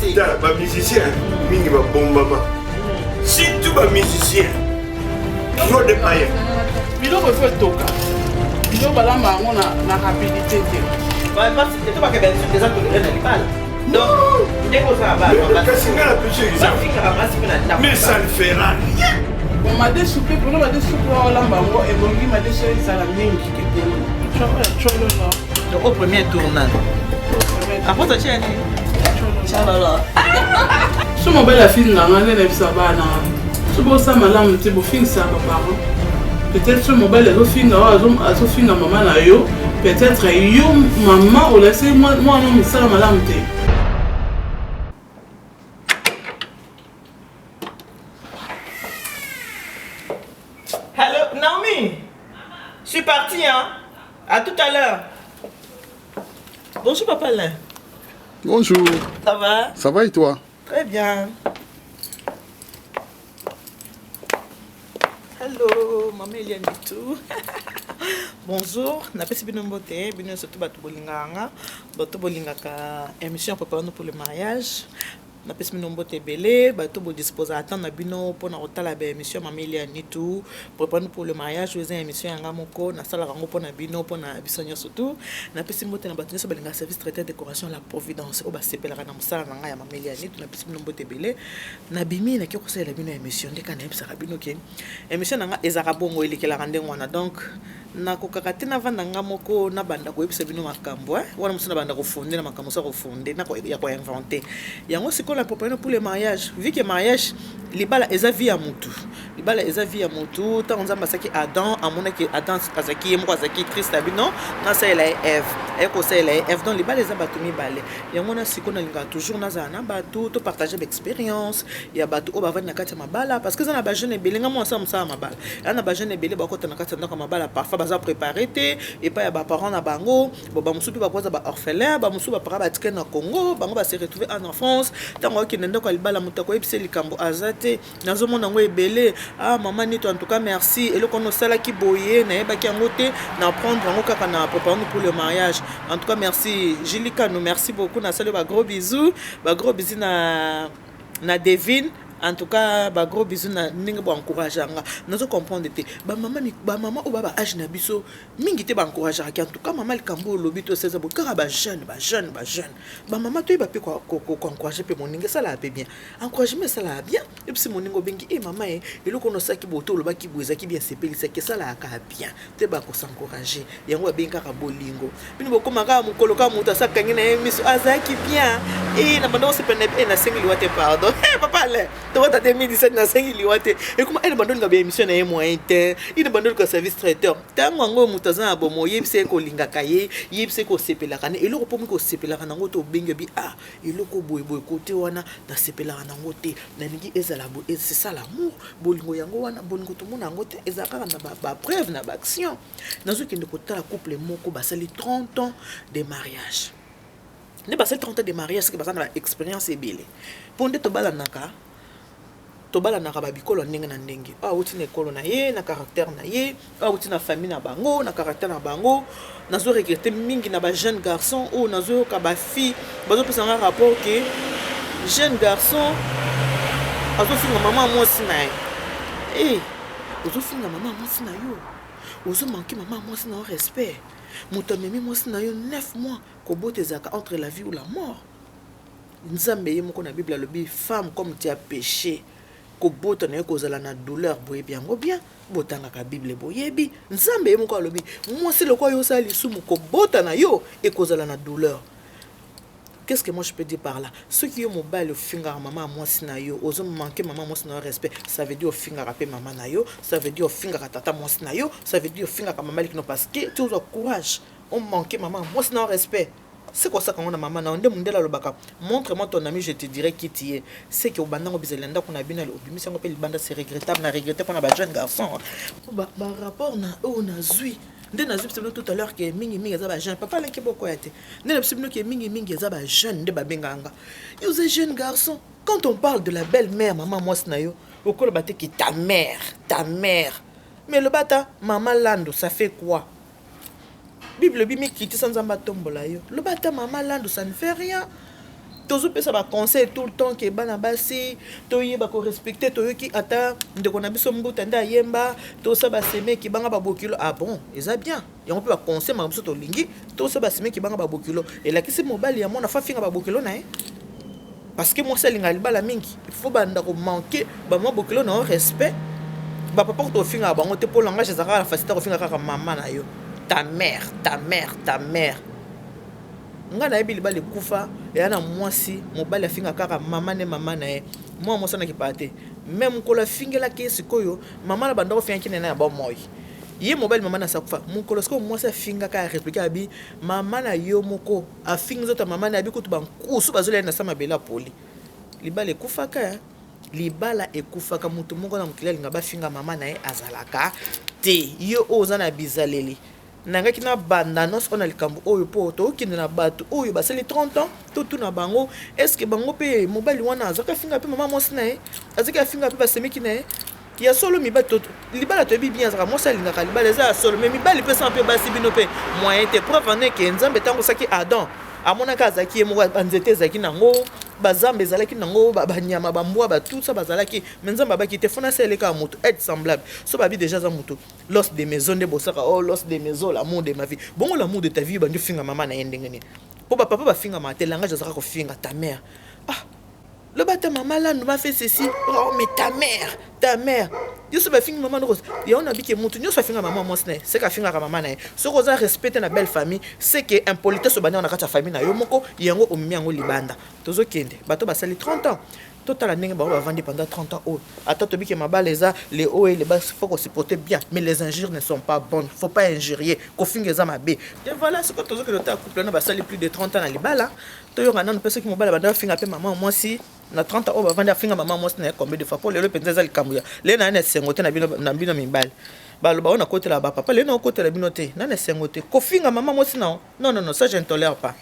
se. Tala ba musiciens mingi babombama. Surtout ba musiciens. Trop de païens. Biloko il faut etoka. Biloko balamba yango na rapidité te. Tobaka ba eza toléré na libala. Donc ndenge ozala bana. Kasi nga na pesi exemple. Mais ça ne fera rien. Bon, madesu mpe mpona madesu mpe olamba yango ebongi madesu ezala mingi keteni. Donc au premier tour nano. Après toi tu as Tchalala. So mobali afinga nga nde nayebisa bana so bosala malamu te bofingisa baparent peut-être so mobali azofinga oyo azofinga mama na yo peut-être yo mama olakisi mwana mosala malamu te. Allô, Naomi. Je suis partie, hein. À tout à l'heure. Bonjour, papa Alain. Bonjour. Ça va? Ça va et toi? Très bien. Hello, maman Eliane Bitou. Bonjour, napesi bino mbote, bino surtout bato bolingaka nga, bato bolingaka émission préparons pour le mariage. Napesi bino mbote ebele, bato bodisposaka temps na bino mpona kotala ba émission mama Eliane Nitu préparons pour le mariage. Oyo eza émission ya nga moko, nasalaka yango mpona bino, mpona biso nyonso tu. Napesi mbote na bato nyonso balingaka service traiteur décoration la providence, oyo basepelaka na mosala na ngai ya mama Eliane Nitu. Napesi bino mbote ebele. Nabimi nake kosalela bino émission nde kaka nayebisaka bino ke émission na nga ezalaka bongo, elekelaka ndenge wana. Donc nakokaka te navanda nga moko nabanda koyebisa bino makambo wana mosusu, nabanda kofonde na makambo mosusu ya kofonde ya koinvente yango. Sikoyo na préparé pour le mariage, vu que mariage, libala eza vie ya motu, libala eza vie ya motu. Ntango Nzambe asaki Adam, amonaki Adam azalaki ye moko, azalaki triste, abi non, nasalela ye Eve, aye kosalela ye Eve. Donc libala eza bato mibale. Yango na sikoyo nalingaka toujours nazala na bato, topartage baexpérience ya bato oyo bavandi na kati ya mabala, parce que eza na bajeune ebele. Nga mwana asala mosala ya mabala, eza na bajeune ebele bakota na kati ya ndako ya mabala, parfois baza préparé te epai ya baparent na bango. Bo bamosusu mpe bakoza baorphelin, bamosusu baparent batikali na Congo, bango base retrouve en France. Ntango akokende ndako ya libala, moto akoyebisa likambo aza te. Nazomona yango ebele. Ah, mama Nito, en tout cas merci, eloko wana osalaki boye, nayebaki yango te, na prendre yango kaka na préparons pour le mariage. En tout cas merci Julie Kano, merci beaucoup, nasali ba gros bisous, ba gros bisous na Devine. En tout cas ba gros bisous na ndenge boencourage nga. Nazo comprendre te bamama, bamama oyo ba ba age na biso mingi te baencourageaka. En tout cas mama, likambo olobi to seza bo kaka bajeune, bajeune, bajeune, bamama toyeba mpe koencourage mpe moninga, esalaka mpe bien. Encouragement esalaka bien. Epesi moninga, obengi e mama ye, eloko wana osalaki boye to olobaki boye ezalaki bien, esepelisaki, esalaka bien. Te bakosencourage yango, babengi kaka bolingo. Bino bokóma kaka mokolo kaka moto asakangi na ye miso, azalaki bien e na banda kosepela na e nasengi liwa te, pardon papa Alain, tokota 2017, nasengi liwa te. Ekoma e na banda olinga baémission na ye moyen te, e na banda oluka service traiteur. Ntango yango moto aza na bomo, oyebisa ye kolingaka ye, yebisa ye kosepelaka ne eloko mpo moki kosepelaka nango te. Obengi obi ah, eloko boyeboye kote wana nasepelaka nango te, nalingi ezala boye. C'est ça l'amour, bolingo yango wana. Bolingo tomona yango te, ezala kaka na bapreuve, na baaction. Nazokende kotala couple moko basali 30 ans de mariage. Nde basali 30 ans de mariage, soki baza na baexpérience ebele, mpo nde tobalanaka, tobalanaka babikolo ndenge na ndenge. Oyo awuti na ekolo na ye na caractère na ye, oyo awuti na famille na bango na caractère na bango. Nazo regrette mingi na bajeune garçon oyo nazoyoka bafille bazopesa nga rapport ke jeune garçon azofinga mama mwasi na ye. E ozofinga mama mwasi na yo, ozomanke mama mwasi na yo respect. Moto amemi mwasi na yo 9 mois, kobota ezalaka entre la vie ou la mort. Nzambe ye moko na Bible alobi: femme, comme tu as péché, kobota na ye kozala na douleur. Boyebi yango bien, botangaka Bible, boyebi. Nzambe ye moko alobi: mwasi, lokola yo osala lisumu, kobota na yo ekozala na douleur. Qu'est-ce que moi je peux dire par là? Soki yo mobali ofingaka mama ya mwasi na yo, ozomanke mama mwasi na yo respect, ça veut dire ofingaka mpe mama na yo, ça veut dire ofingaka tata mwasi na yo, ça veut dire ofingaka mama likino, parce que ti ozwa courage omanke mama ya mwasi na yo respect, se kosaka yango na mama na yo. Nde mondele alobaka: montre moi ton ami, je te dirai qui tu es. C'est que obandango bizali na ndako na bino, obimisi yango mpe libanda. C'est regrettable, na regrette mpona bajeune garçon. Barapport na oyo nazwi, nde nazwi biso bino tout à l'heure ke mingimingi eza bajeune. Papa aleki bokoya te, nde na biso bino ke mingimingi eza bajeune nde babengaka nga. Yo oza jeune garçon, quand on parle de la belle mère, mama mwasi na yo, okoloba te ke ta mère, ta mère, mais loba ata mama Lando, ça fait quoi? Bible elobi mikitisa, Nzambe atombola yo. Loba ata mama Lando, ça ne fait rien. Tozopesa baconseil tout le temps ke bana basi toyeba korespecte. Toyoki ata ndeko na biso Mbuta nde ayemba tosa basemeki banga babokilo. Ah bon, eza bien yango mpe baconseil makambo biso tolingi tosa basemeki banga babokilo. Elakisi mobali ya mwana fa finga babokilo na ye, parce que mwasi alingaka libala mingi. Il faut banda komanke bamwa bokilo na yo respect. Bapapa kuta ofingaka bango te, mpo langage ezalaka na facilité kofinga kaka mama na yo, ta mère, ta mère, ta mère. Ngai nayebi libala ekufa eya na mwasi, mobali afinga kaka mama ne mama na ye. Mwana mwasi anakipaka te, me mokolo afingelaki ye sikoyo mama na banda kofingaki nene ya bomoi ye mobali, mama na sakufa mokolo sikoyo mwasi afingaka, areplike abi mama na yo moko afingi nzoto ya mama na abi kutu bankusu bazolia na sa mabele apoli. Libala ekufaka, libala ekufaka. Moto moko na mokili alinga bafinga mama na ye azalaka te. Yo oyo oza na bizaleli nangaki na banda annonce oyo na likambo oyo, mpo tokende na bato oyo basali 30 ans, totuna bango: est-ce bango mpe mobali wana azalaki afinga mpe mama mwasi na ye, azalaki afinga mpe basemeki na ye? Ya solo, mibali, libala toyebi bien, azalaka mwasi alingaka libala, eza ya solo. Mais mibali mpe sama mpe basi, bino mpe moyen te. Preuve en est ke Nzambe ntango osaki Adam, amonaki azalaki ye moko. Banzete ezalaki nango, bazamba ezalaki nango, banyama, bambwa, batusa bazalaki, mais Nzambe abaki te fona asaleli kaka moto aide semblable. So babi déjà aza moto l'os de maison nde bosaka. Oh, l'os de maison, l'amour de ma vie. Bongo l'amour de ta vie bandi ofinga mama na ye ndenge nini? Mpo bapapa bafingama te, langage azalaka kofinga ta mère. Ah, loba ta mama Landu m'a fait ceci. Oh, mais ta mère, ta mère nyonso bafingi mama noko yango. Nabiki motu nyonso afinga mama mwasi na ye, seke afingaka mama na ye. Soki oza respect te na belle famille, seke impolitesse obandi yango na kati ya famille na yo moko, yango omemi yango libanda. Tozokende bato basali 30 ans, totala ndenge bango bavandi pendant 30 ans oyo. Ata tobiki mabala eza le haut et le bas, faut kosupporter bien, mais les injures ne sont pas bonnes. Faut pas injurier, kofinga eza mabe te. Voilà, sikoyo tozokende otala couple wana basali plus de 30 ans na libala. Toyoka nanu mpe soki mobali banda afinga mpe mama mwasi na 30 ans oyo bavandi, afinga mama mwasi na ye combien de fois? Mpo lelo mpenza eza likambo ya lelo na ye na esengo te na bino mibali. Baloba oyo nakotela bapapa, lelo nakotela bino te na na esengo te kofinga mama mwasi na. Non, non, non, ça je ne tolère pas.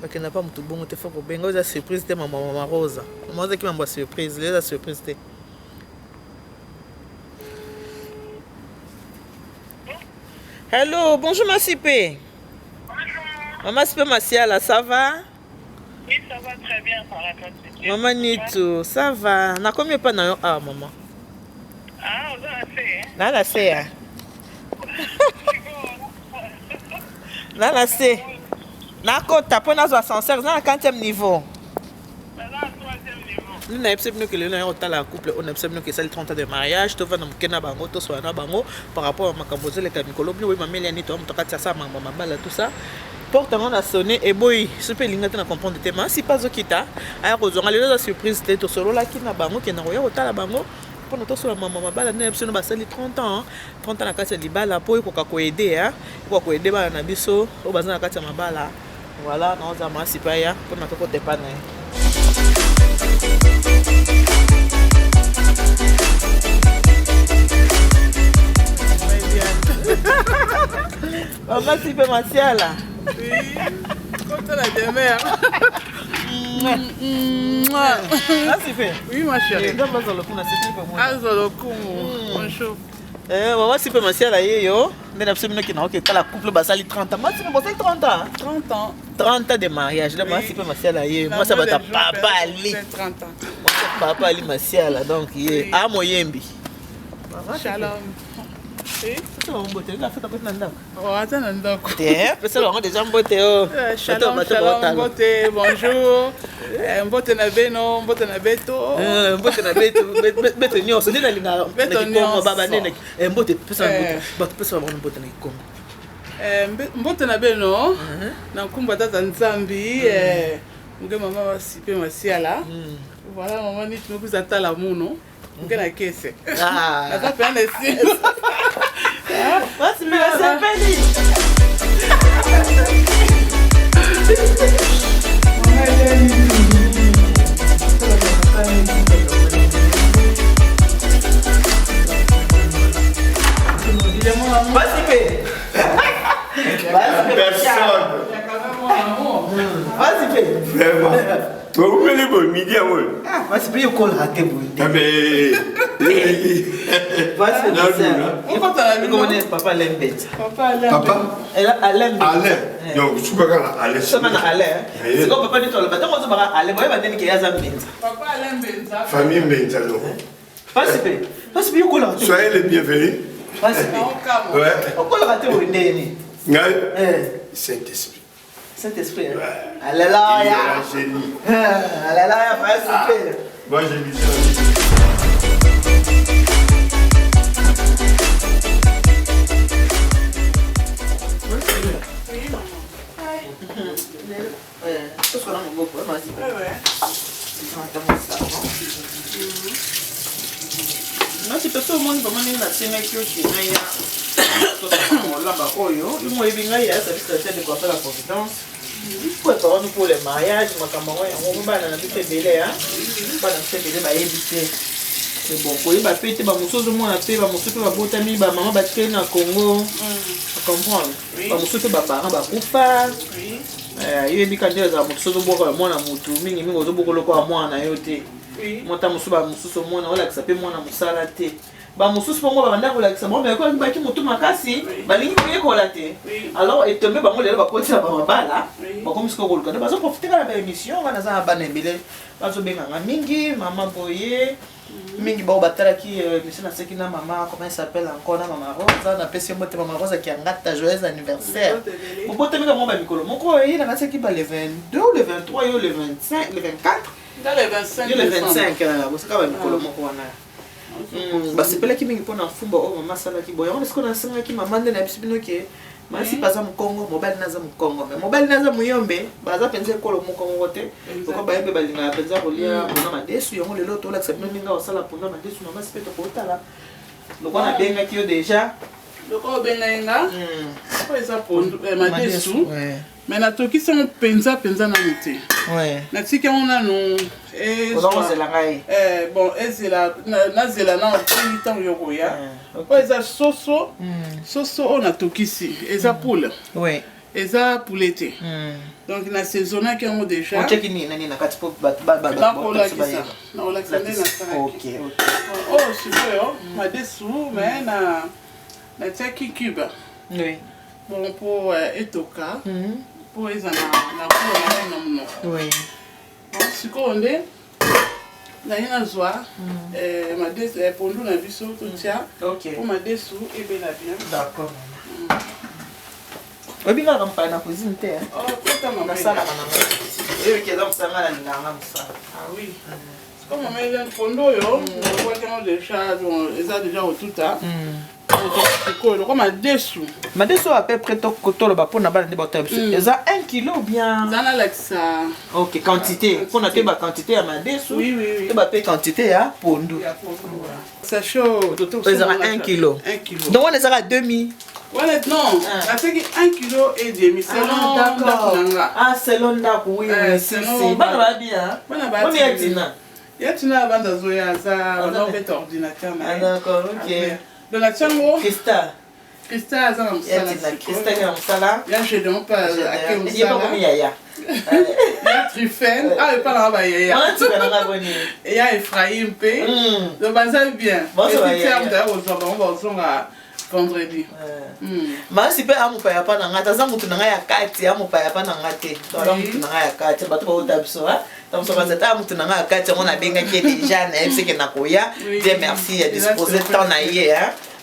Bakenda pa motu bongo te, fo kobenga. Oyo eza surprise te, mama. Mama Rosa, mama ozaki mambo ya surprise, lelo eza surprise te. Hello, bonjour ma Sipe. Bonjour. Maman Sipe Masiala, ça va? Oui, ça va très bien par la grâce de Dieu. Maman Nitu, ça va? Nakomi epa na yo ah maman. Ah, oza na se, hein? Na na se ya. Na na se. Nakota mpo nazwa ascenseur, eza na 4e niveau. Naza na troisième niveau. Nini nayebisa bino ke lelo naya kotala couple oyo nayebisa bino ke esali 30 ans de mariage. Tovanda moke na bango, tosola na bango par rapport ya makambo ezoleka mikolo. Bino boyeba meli ya nini, toya moto akati asala makambo ya mabala, tout ça. Porte yango na sonne, eboyi so mpe elinga te na comprendre te. Masi mpe azokita aya kozwanga. Lelo eza surprise te, tosololaki na bango kenda koya kotala bango mpona tosola mama mabala. Nde na biso no basali 30 ans, 30 ans na kati ya libala, mpo ekoka koaider, ekoka koaider bana na biso oyo baza na kati ya mabala. Voilà, naoza masi mpe aya mpona tokota epa na ye. Mama Sipe Masiala. Oui. Kota la demeure. Masipe. Oui, ma chérie. Nzambe azwa lokumu, nasepeli komona. Azwa lokumu. Bonjour. Eh, mama Sipe Masiala ye yo nde na biso bino kina oke tala couple basali 30 ans. Mama Sipe bosali 30 ans. 30 ans. 30 ans de mariage. Là, mama Sipe Masiala ye mwasi ya bato papa Ali. 30 ans. Mwasi ya papa Ali Masiala donc ye a moyembi. Shalom. Mbote la fête akoti na ndako. Oh, aza na ndako. Te, pesa bango déjà mbote o. Eh, Shalom, shalom, mbote, bonjour. Eh, mbote na beno, mbote na beto. Eh, mbote na beto, beto nyonso nde nalingaka Beto na kikongo nyonso. baba nde na eh, mbote pesa Eh. mbote bato pesa bango mbote na kikongo. Eh, mbote na beno na nkumba tata nzambi eh, nge mama basipe masiala voilà mama niti mokuza tala muno nge na kese Ah. naza pena na esimba. Basi mpe nasepeli. Basi mpe. Basi mpe. Personne. Basi mpe. Vraiment. Toumeli boye midi yango oyo. Ah, basi mpe yokolaka te boye te. Ah, mais- Basi mpe Nalula. Okota na bino. Ekomone papa Alain Mbetsa. Papa Alain. Papa Alain Mbetsa. Alain. Donc suka kaka na Alain. Soma na Alain. Eh. Sikoyo papa nde toloba ntango ozobaka Alain boyeba ndenge ke ye aza Mbenza. Papa Alain Mbenza. Famille Mbenza donc. Basi mpe. Basi mpe yokolaka te. Soyez les bienvenus. Basi mpe. Naokamwa. Ouais. Okolaka te boye ndeni. Ngai Eh. Saint-Esprit. Saint-Esprit. Ouais. Alléluia. Il est un génie. Alléluia, basi mpe. Moi j'ai vu ça. Tosola maboko, eh, basi mpe. Ouais, ouais. Nasi mpe so omoni vraimen ndenge nasengaki oke naya kolamba oyo yo moyebi ngai ya service social de coiffeur la providence po eparano pour le mariage makambo yango yango bana na biso ebele ya bana biso ebele bayebi te. Mais bon, koyeba mpe te, bamosusu ozomona mpe bamosusu mpe babotami bamama batikeli na Congo, comprendre, bamosusu mpe baparent bakufa. Oui. Eh, yoyebi ka nde ezala motu soki ozoboka mwana motu mingimingi ozoboka lokola mwana na yo te. Oui. Mota mosusu bamosusu omona olakisa mpe mwana mosala te, bamosusu bongo babanda kolakisa bango bayekolaki baki motu makasi balingi koyekola te. Oui. Alors etombe bango lelo bakoti na bamabala, Oui. bakomi sikoyo koluka nde bazoprofite kaka na baémission wana. Naza na bana ebele bazobenganga mingi mama boye mingi bao batalaki émission naseki na mama, comment elle s'appelle encore, na mama Rosa. Napesi yo mbote, mama Rosa Kiangata, joyeux anniversaire. Mbote ebele. Bobotami kango bamikolo moko ye na naseki ba le 22 ou le 23, yo le 25, le 24. Dans le 25 yo le décembre. 25, bosaka bamikolo moko wana. Basepelaki mingi mpona mfumba oyo mama asalaki boye. Yango sikoyo nasengaki mama nde nayebisi bino ke masi aza mokongo, mobali naza mokongo, me mobali naza moyombe, baza mpenza ekolo moko moko te. Loko bayombe balingaka mpenza kolia mpona madesu. Yango lelo tolakisa bino ndenge kosala mpona madesu. Mama si mpe tokotala lokwa nabengaki yo déjà. Loko obengai nga, oyo eza pondu, eh, madesu. Ouais. Mais natokisi yango mpenza mpenza nanu te. Ouais. Natiki yango nanu. Oza kozela ngai. Eh, bon, ezela nazela nano ti ntango yo koya. Ah, ok. Oyo eza soso, soso oyo natokisi eza poule. Eza poulet te. Donc nasaisonnaki yango déjà. Otiaki nini na nini na kati mpo bato Nakolakisa, nakolakisa nde nasalaki. Ok. Oyo sikoyo madesu, mais na natiaki cube. Bon, mpo etoka, mpo eza na cour na na monoko. Bon, sikoyo nde naye nazwa madesu, pondu na biso totia mpo madesu ebela bien. D'accord, mama. Oyebingaka mopaya na cuisine te, hein? Oh, kota mama. Nasalaka na ngai oyoki eza mosala, ngai nalingaka nga mosala. Ah oui, sikoyo mama Eliane, pondu oyo nabwaki yango déjà, bon, eza déjà kotuta sikoyo loko madesu. Madesu oyo à peu près toloba mpona bana nde baotala biso, eza 1 kilo ou bien? Eza nalakisa. Ok, quantité mpona toyeba quantité ya madesu. Oui. Toyeba mpe quantité ya pondu. Sachet oyo Oyo ezaka 1 kilo. 1 kilo. Donc wana ezaka demi? Wana non, nateki 1 kilo et demi selon ndako na nga. Ah, selon ndako, oui. Eh, Oui, si. Si bana baya bien. Bana baya Boni ya bien. tina? Ya tina ya banda azoya, aza banda obeta ordinateur na Ah, ye. d'accord, ok. Donc natiango. Krista. Krista aza na Ya mosala tina sikoyo. Krista ke na mosala. Ya Gédéon mpe ake Ye bakomi mosala. yaya. Ya Trifen awa epa nanga bayeya eya Ephraim mpe donc baza bien etiamta ya kozwa bango bazonga vendredi. Masi mpe amopaya pa na ngai te, aza motu na ngai ya kati, amopaya pa na ngai te, to aza motu na ngai ya kati. Bato bauta biso tamoso baza ta motu na ngai ya kati. Yango nabengaki ye déjà, nayebisi ke nakoya. Dieu merci, ya dispose temps na ye,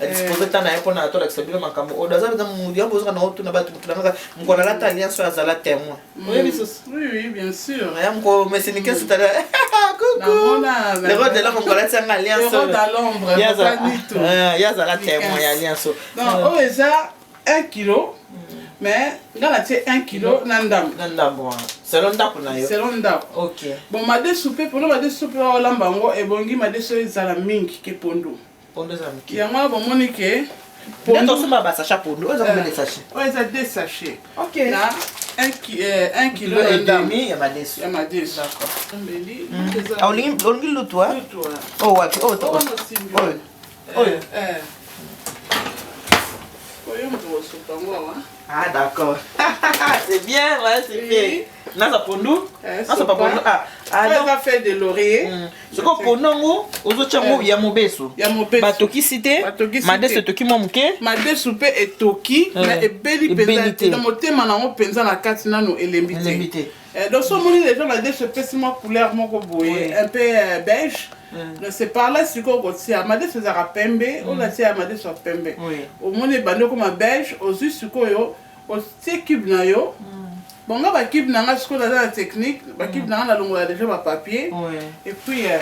adispose temps na ye mpona tolakisa bino makambo oyo. Aza mpenza yango bozaka na otuna bato, motu na ngai mokolo alata alliance oyo azala témoin, oyebi susu. Oui, oui, bien sûr. Ya moko mesinike sutala, coucou le roi de l'homme, mokolo atianga alliance ye azala témoin ya alliance. Donc oyo eza 1 kilo, mais nga natie 1 kilo na ndambo. Na ndambo wana selon ndako na yo. Selon ndako. Bon, madesu mpe, mpona madesu mpe olamba yango ebongi madesu ezala mingi ke pondu. Pondu ezala moke. Yango wana bomoni ke pondu tosomba basachet pondu oyo eza combien de sachet? Oyo eza 2 sachet. Na 1 kilo et demi ya madesu. Ya madesu. D'accord. Olingi lutu? Oyo wapi? Oyo oyo oyo? Oyo moto kosopa yango awa. Ah d'accord, c'est bien, ouais, c'est bien. Naza pondu, naza pondu. Ah ah, donc eza feuille de laurier. Sikoyo pondu yango ozotia yango ya mobeso. Ya mobeso. Batokisi te. Madesu etoki mwa moke. Madesu mpe etoki, mais ebeli mpenza te na motema nango mpenza na kati nano elembi te. Donc so omoni déjà madesu epesi mwa couleur moko boye un peu beige, donc c'est par là sikoyo kotia madesu. Ezalaka pembe, oyo natia ya madesu ya pembe. Omoni ebandi okoma beige, ozwi sikoyo otie cube na yo. Bon, nga bacube na nga sikoyo naza na technique. Bacube na nga nalongola déjà bapapier et puis awa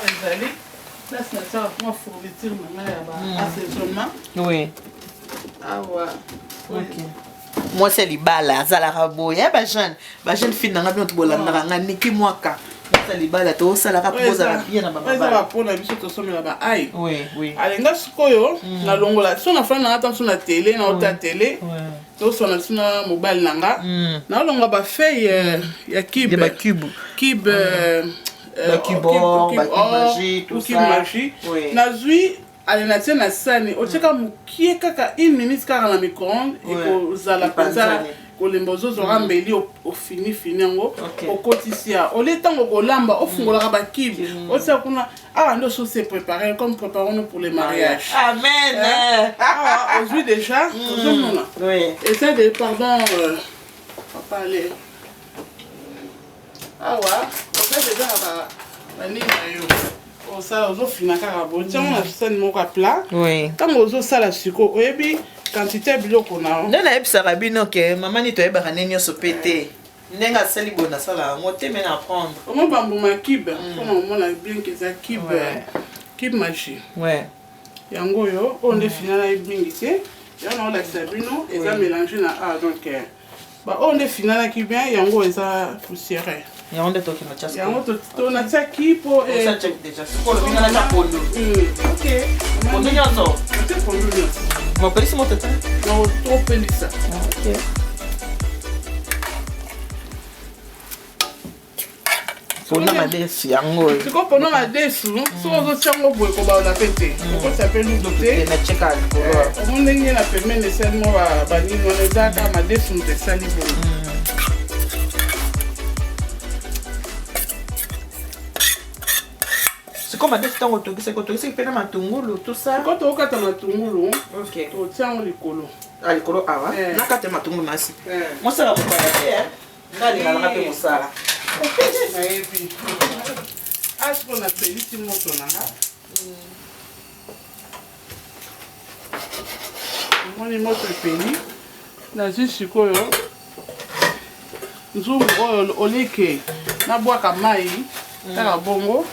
ezali place natiaka mwa fourniture na ngai ya ba assaisonnement. Awa. Mwasi ya libala azalaka boye ya bajeune, bajeune fille na nga, bino tobolandaka nga niki mwaka. Mwasi ya libala tosalaka mpo bozala bien na eza bapona biso tosomela ba ai. Alenga sikoyo nalongola so nafandi na nga ta so na tele, naota tele, toswana biso na mobali na nga, naolonga bafeuille ya cube. Bacube. Cube. Bacube or, bacube Maggi, tout ça. Maggi nazwi, ale natie na sani, otieka mokie kaka une minute kaka na micro-onde, ekozala mpenza kolemba. Ozozwaka mbeli, ofini fini yango, okotisi ya olie. Ntango kolamba, ofungolaka bacube, otia kuna. Awa nde oso se préparé comme préparons-nous pour le mariage. Amen. Awa ozwi déjà, ozomona eza de pardon, papa, ale awa oza déjà na banini na yo, osala, ozofina kaka boye, tiango na sani moko ya plat. Ntango ozosala sikoyo, oyebi quantité ya biloko na yo. Nde nayebisaka bino ke mama nini, toyebaka nde nyonso mpe te. Ndenge asali boye, nasala yango te, me na apprendre. Omo bambuma cube mpona omona bien ke eza cube, cube Maggi. Yango oyo, oyo nde final ayebi mingi te. Yango naolakisa bino eza mélange na a, donc baoyo nde finalaki bien, yango eza poussière. Yango nde tokende tia. Yango tonatiaki mpo sikoyo natya pondu. Ok, pondu nyonso. Otie pondu nyonso. Mopelisi moto te. Topelisa. Ok, mpona madesu yango oyo. Sikoyo mpona madesu, soki ozotia yango boye, kobalola mpe te, okotisa mpe lutu te. Natieka likolo. Omo ndenge na pembeni esali mwa banini wana, eza kaka madesu moto esali boye. Sikoyo madesu, ntango otokisaki, otokisaki mpe na matungulu, tout ça? Sikoyo tokokata matungulu, totia yango likolo. Ah, likolo awa na kati ya matungulu masi. Mosala mopaya te, nga alingaka mpe mosala. Nayebi asiko napelisi moto na nga, omoni moto epeli. Nazwi sikoyo nzungu oyo, oleke nabwaka mai kaka bongo,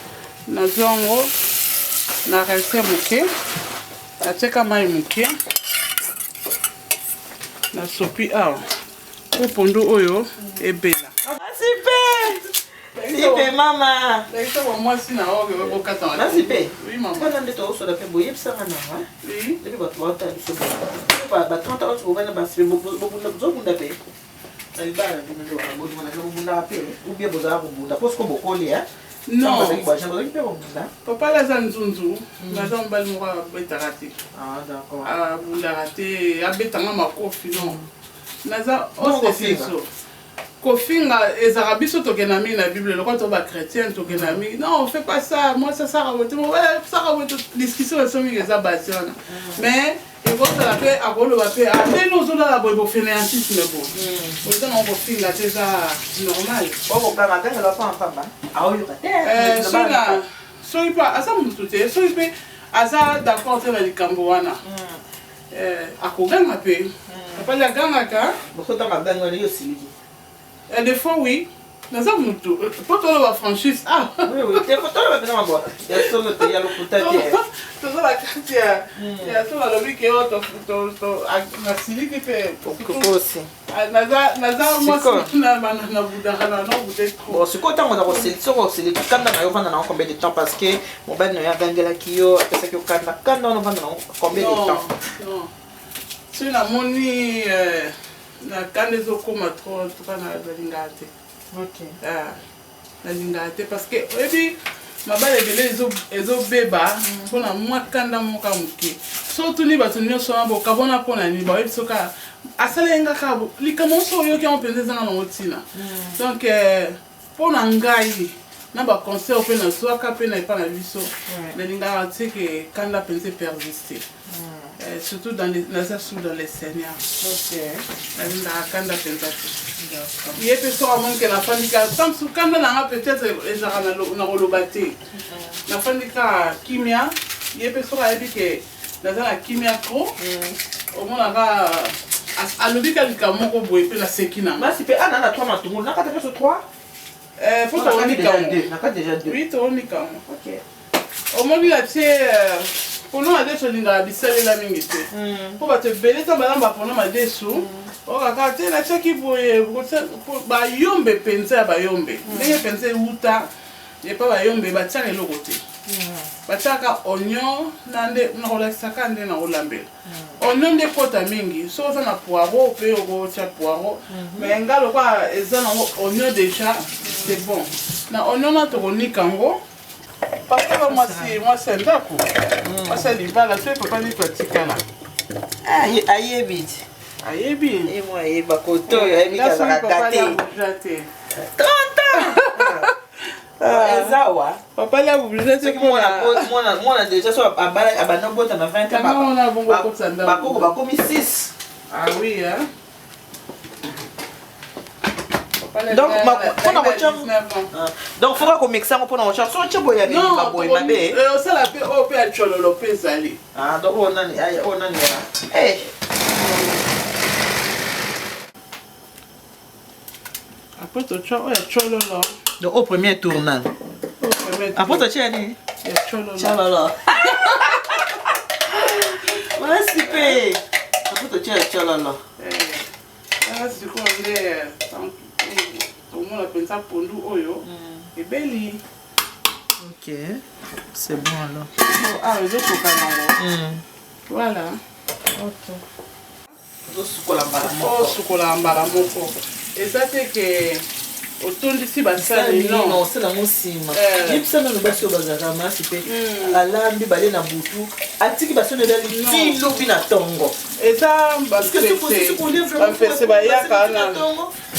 nazwi yango na rince moke, natieka mai moke, nasopi awa po pondu oyo ebela. Masipe sipe mama. Mwasi na oyo okata. Masipe wana nde tokosola mpe boyebisanga nanga epi bato baotala biso ba 30 ans bobana basipe, bozobunda mpe na libala na bino nde wana bobundaka mpe ou bien bozala kobunda mpo siko bokoli? Non. Bazalaki mpe kobunda? Papa aza nzunzu, naza mobali moko abetaka te. Abundaka te, abetanga makofi non. Naza oseseso. Kofinga ezalaka biso tokenda mingi na Bible lokola to ba chrétien tokenda mingi. Non, on fait pas ça. Moi ça sara boye te. Mobali sara boye te. Discussion na biso mingi eza base wana. Mais ekozala mpe akoloba mpe ah, ndenge ozolala boye bo fainéantisme boye. Oza nango kofinga te eza normal. Okokanga agangela pamba pamba aoyoka te. Eh, soki na soki mpe aza motu te, soki mpe aza d'accord te na likambo wana. Eh, akoganga mpe. Papa agangaka. Bokotanga aganga wana yo osiliki. Eh, des fois oui. Naza mutu po toloba franchise ah. Oui, oui. Te po toloba pena mambo ya solo te ya lokuta te. Toza na kati ya ya solo alobi ke oyo to to to nasiliki mpe. Okosi. Naza naza mwasi na na budaka na na bude trop. Bon, sikoyo ntango oza kosiliki soki osiliki kanda na yo ovanda na yango combien de temps parce que mobali na yo agangelaki yo apesaki yo kanda kanda wana ovanda na yango combien de temps? Non. Soki namoni na kanda ezokoma trop en tout cas nalingaka te. Okay. Ah, nalingaka te parce que oyebi mabala ebele ezobeba mpona mwa kanda moko ya moke. So otuni bato nyonso wana bokabwana mpona nini, bayebi soki asaleli nga kaka likambo nyonso oyoki yango mpenza ezanga nango ntina. Donc mpona ngai na ba conseil mpe nazwaka mpe na epa na biso nalingaka te ke kanda mpenza epersiste. Surtout dans les, naza sous dans les seigneurs. Nalingaka kanda mpenza te. Ye mpe soki amoni ke nafandi kaka tant mosusu kanda na nga peut-être ezalaka na koloba te. Nafandi kaka kimia, ye mpe soki ayebi ke naza na kimia trop, omonaka alobi ka likambo moko boye mpe naseki na nga. Basi mpe ana na 3 matungulu, nakata mpe so 3. Faut tonika yango. Nakati déjà 2. Oui, tonika yango. Ok. Omoni na tie pono madesu olingaka bisalela mingi te. Mpo bato ebele ntango balamba pono madesu, okaka te natiaki boye bayombe mpenza ya bayombe. Ndenge mpenza ewuta epa bayombe batiaka eloko te. Batiaka oignon na nde nakolakisaka nde nakolambela. Oignon nde ekota mingi. Soki oza na poireau mpe okotia poireau. Mais nga lokola eza nango oignon déjà, c'est bon. Na oignon na tokonika yango. Papa ba mwasi mwasi ya ndako. Mwasi ya libala soki papa nito atikala. Ayebi ti. Ayebi. Ye mwa ayeba koto oyo ayebi kazalaka gâté. 30 ans. Eza wa. Papa la obligé te Soki mwana déjà so abanda obota na 20 ans. Mwana bongo okotisa ndako. Bakoko bakomi 6. Ah oui hein. Donc mpona kotia donc foka komekisa yango mpona kotia so otie boye ya bilimba boye mabe. Osala mpe oyo mpe ya cololo mpe ezali. Ah donc oyo nani oyo nani ya eh. Après totia oyo ya cololo. Donc au premier tournant. Après totia nini? Ya cololo. Cololo. Merci pe. Après totia ya cololo. Eh. Sikoyo nde tomona mpenza pondu oyo ebeli. Ok, c'est bon alors. Ah, ezokoka nango. Voilà. Ok. Osukola mbala moko. Osukola mbala moko. Eza te ke otondisi basali non. Osala yango nsima. Yebisa nanu basi oyo bazalaka masi mpe alambi bale na butu atiki basoni elali ti lobi na ntongo. Eza bampese bayaka wana.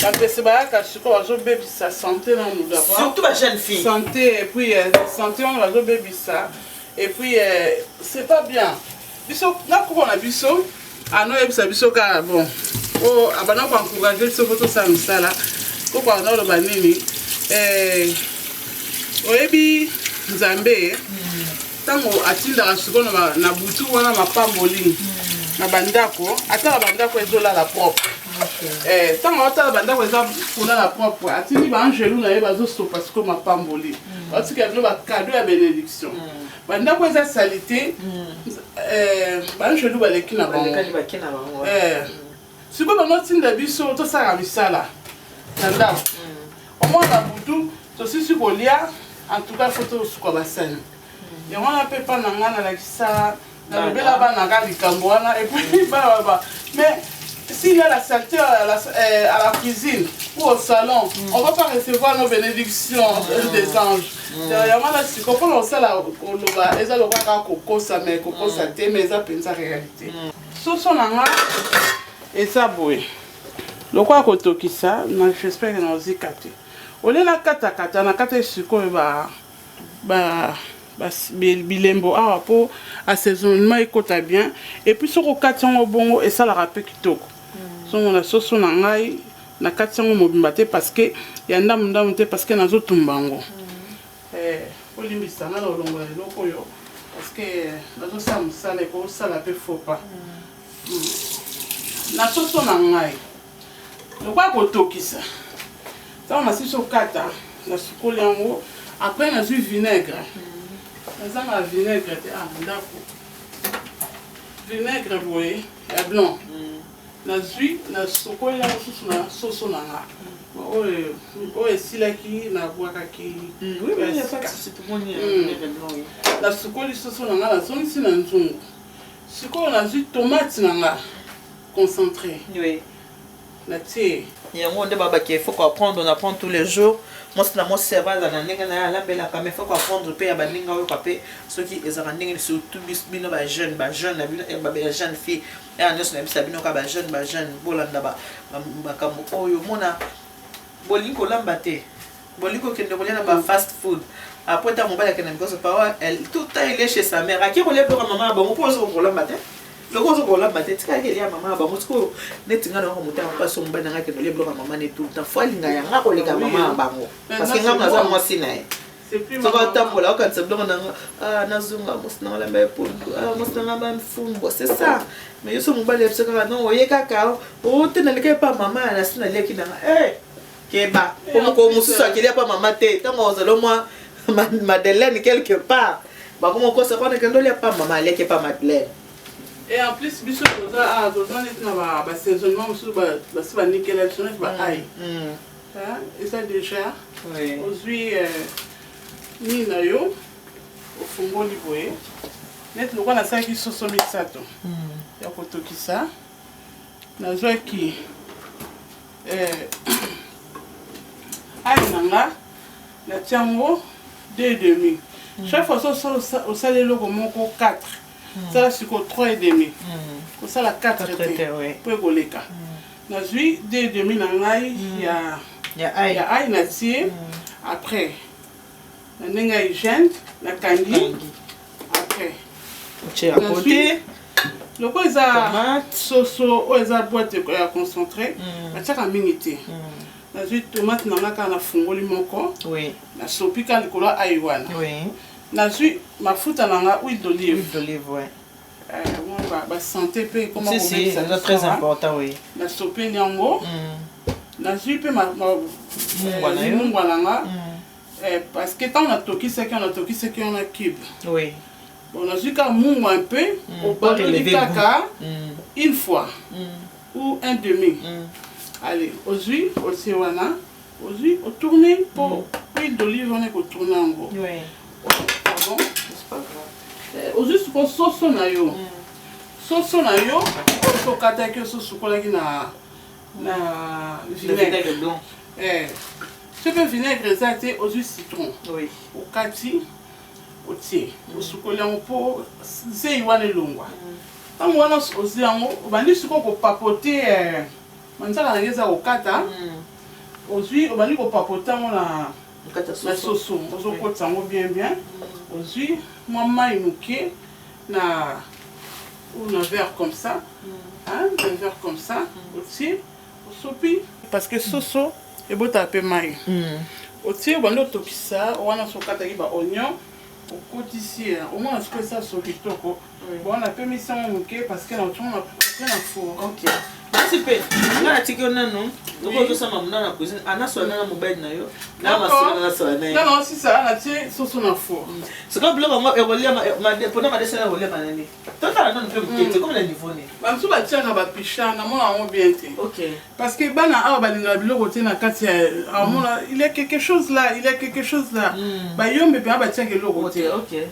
Bampese bayaka sikoyo bazobebisa santé na moto d'abord. Surtout ba jeune fille. Santé et puis santé wana bazobebisa et puis c'est pas bien. Biso na koko na biso ano yebisa biso kaka bon o abanda ko encourager biso po tosala mosala. Koko ana oloba nini? Oyebi Nzambe ntango atindaka sikoyo na butu wana mapamboli na bandako, ata na bandako ezolala propre. Ntango atala bandako eza kolala propre, atindi baangelu na ye bazosopa sikoyo mapamboli. Batika bino bakado ya bénédiction. Bandako eza salite, baangelu baleki na bango. Sikoyo bango tinda biso tosala misala na ndako. Omona na butu tosisi kolia, en tout cas faut tosuka basani. Yango wana mpe mpa na ngai nalakisa nalobela bana ka likambo wana et puis bana baba mais s'il y a la saleté à la cuisine ou au salon, on va pas recevoir nos bénédictions des anges. Yango wana sikoyo mpona kosala koloba eza lokola kaka kokosa mais kokosa te mais eza mpenza réalité. Soso na nga eza boye. Lokola kotokisa na j'espère que naozika te. Olie nakatakata nakataki sikoyo ba ba bilembo awa mpo assaisonnement ekota bien. Et puis soki okati yango bongo esalaka mpe kitoko. Songo na soso na ngai nakati yango mobimba te parce que ya ndambu ndambu te parce que nazotumba yango. Olimbisa nga na olongola eloko oyo parce que nazosala mosala ekosala mpe faux pas. Na soso na ngai lokola kotokisa ntango nasisi okata nasukoli yango après nazwi vinaigre. Nazanga vinaigre te ndako vinaigre boye ya blanc. Nazwi nasukoli yango susu na soso na nga oyo oyo esilaki nabwakaki. Nasukoli soso na nga nazongisi na nzungu. Sikoyo nazwi tomate na nga concentré. Natie. Yango nde babaki, il faut koapprendre, on apprend tous les jours. Mwasi na mwasi aza na ndenge na ye alambelaka, mais faut koapprendre mpe ya baninga oyoka mpe soki ezalaka ndenge, surtout bino bajeune, bajeune na bino ya jeune fille ya nyonso na bisa bino kaka bajeune, bajeune bolanda makambo oyo. Mona bolingi kolamba te, bolingi kokende kolia na ba fast food. Après ntango mobali akende mikoso pawa, tout temps il est chez sa mère, ake kolia biloko ya mama ya bango mpo ozo kolamba te. Loko ozo kolamba te, tikaki elia mama ya bango. Sikoyo neti ngai nayoko motema mpasi, mobali na ngai akende olia biloko ya mama ne tout le temps, faut alinga yanga koleka mama ya bango parce que ngai naza mwasi na ye. Soki atambola okanisa biloko nanga, nazonga mwasi nanga alamba ye pondu, mwasi nanga bafumbwa, c'est ça. Mais yo so mobali ya biso kaka non, oye kaka o te, naleka epa mama ya nasi naliaki nanga. Keba po mokolo mosusu akelia pa mama te, ntango ozala mwa Madeleine quelque part, bakoma kosa kwana kende olia pa mama, aliaki pa Madeleine. Et en plus biso toza toza neti na basaisonnement mosusu basi banikela biso neti ba ail eza déjà. Ozwi nini na yo, ofungoli boye neti lokola nasalaki soso misato ya kotokisa, nazwaki ail na nga, natia yango deux demi. Chaque fois so osali eloko moko 4, sala sikoyo 3 et demi, kosala 4 te po ekoleka. Nazwi deux demi na ngai ya ail, natie. Après na ndenge ya hygiène nakangi. Après nazwi loko eza soso oyo eza boîte ya concentré, batiaka mingi te. Nazwi tomate na nga kaka, nafungoli moko, nasopi kaka likolo ya ail wana. Nazwi mafuta na nga, huile d'olive, basanté mpe ekoma. Très important, oui. Nasopeli yango, nazwi mpe mungwa na nga parce que ntango natokisaki wana, natokisaki wana cube. Bon, nazwi kaka mungwa un peu, obaloli kaka une fois ou un demi. Allez, ozwi otie wana, ozwi otourne mpo huile d'olive wana ekotourne yango. Pardon, ozwi siko soso na yo, soso na yo oyo tokataki, oso osukolaki na vinaigre blanc. Soki mpe vinaigre eza te, ozwi citron, okati, otie, osukoli yango mpo zei wana elongwa. Ntango wana ozwi yango, obandi sikoyo kopapote manzaka na nge eza kokata. Ozwi, obandi kopapote yango na soso, ozokotisa yango bien bien. Ozwi mwa mai moke na ou na verre comme ça, hein, un verre comme ça, otie, osopi parce que soso ebotaka mpe mai. Otie, obandi otokisa wana. So okataki ba oignon, okotisi, omona sikoyo esa so kitoko. Bon, napemisi yango moke parce que naotiongo na four. Ok, merci. Mpe nga natiki yo nanu loko ozosala mamuna na cuisine, anasola na mobali na yo na masolo, nasola na ye. Nga naosisa, natie soso na four. Sikoyo biloko yango ekoliama mpona madesana, ekoliama nani? Totala nanu mpe moke te, comme na niveau nini? Bamosusu batiaka bapisha, namona yango bien te parce que bana awa balingaka biloko te na kati ya amona. Il y a quelque chose là, il y a quelque chose là. Bayombe mpenza batiaka eloko te.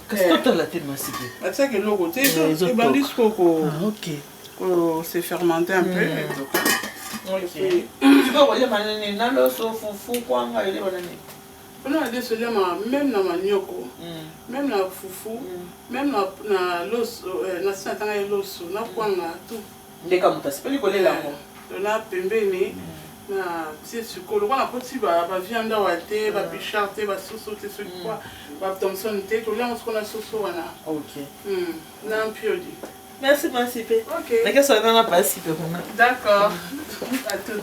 Kasi totala te masiki. Batiaka eloko te, ebandi sikoyo ko se fermenter un peu. Sikoyo koliama nini? Na loso, fufu, kwanga, eliama nani? Mpona madeso eliamaka même na manioko, même na fufu, même na loso, na si natanga ye loso na kwanga, tout. Ndeka moto asepeli kolela yango. Na pembeni na tie sikoyo lokola nakoti baviande awa te, babichard te, basoso te, soki kwa bathomson te, toliango sikoyo na soso wana na mpiodi. Merci, Principe. Ok. Nakesala na Principe kuna. D'accord, à tout.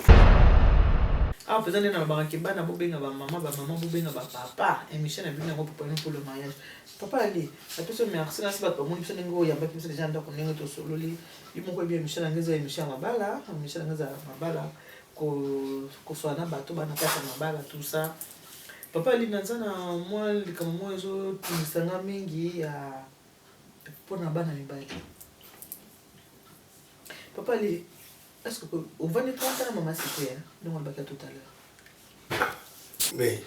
Awa mpenza nde nalobaka ke bana bobenga bamama, bamama bobenga bapapa. Émission na bino yango, Préparons pour le mariage. Papa Ali, napesi yo merci. Nasi bato bamoni biso ndenge oyambaki biso deja ndako, ndenge tosololi. Yo moko oyebi, émission na ngai eza émission ya mabala. Émission na ngai eza mabala, koswala na bato bana kati ya mabala, tout ça. Papa Ali, naza na mwa likambo moko ezotungisa nga mingi ya mpona bana mibali. Papa Ali, est ce que ovandi 30 na mama Sikoya ndenge olobaki tout à l'heure? Mais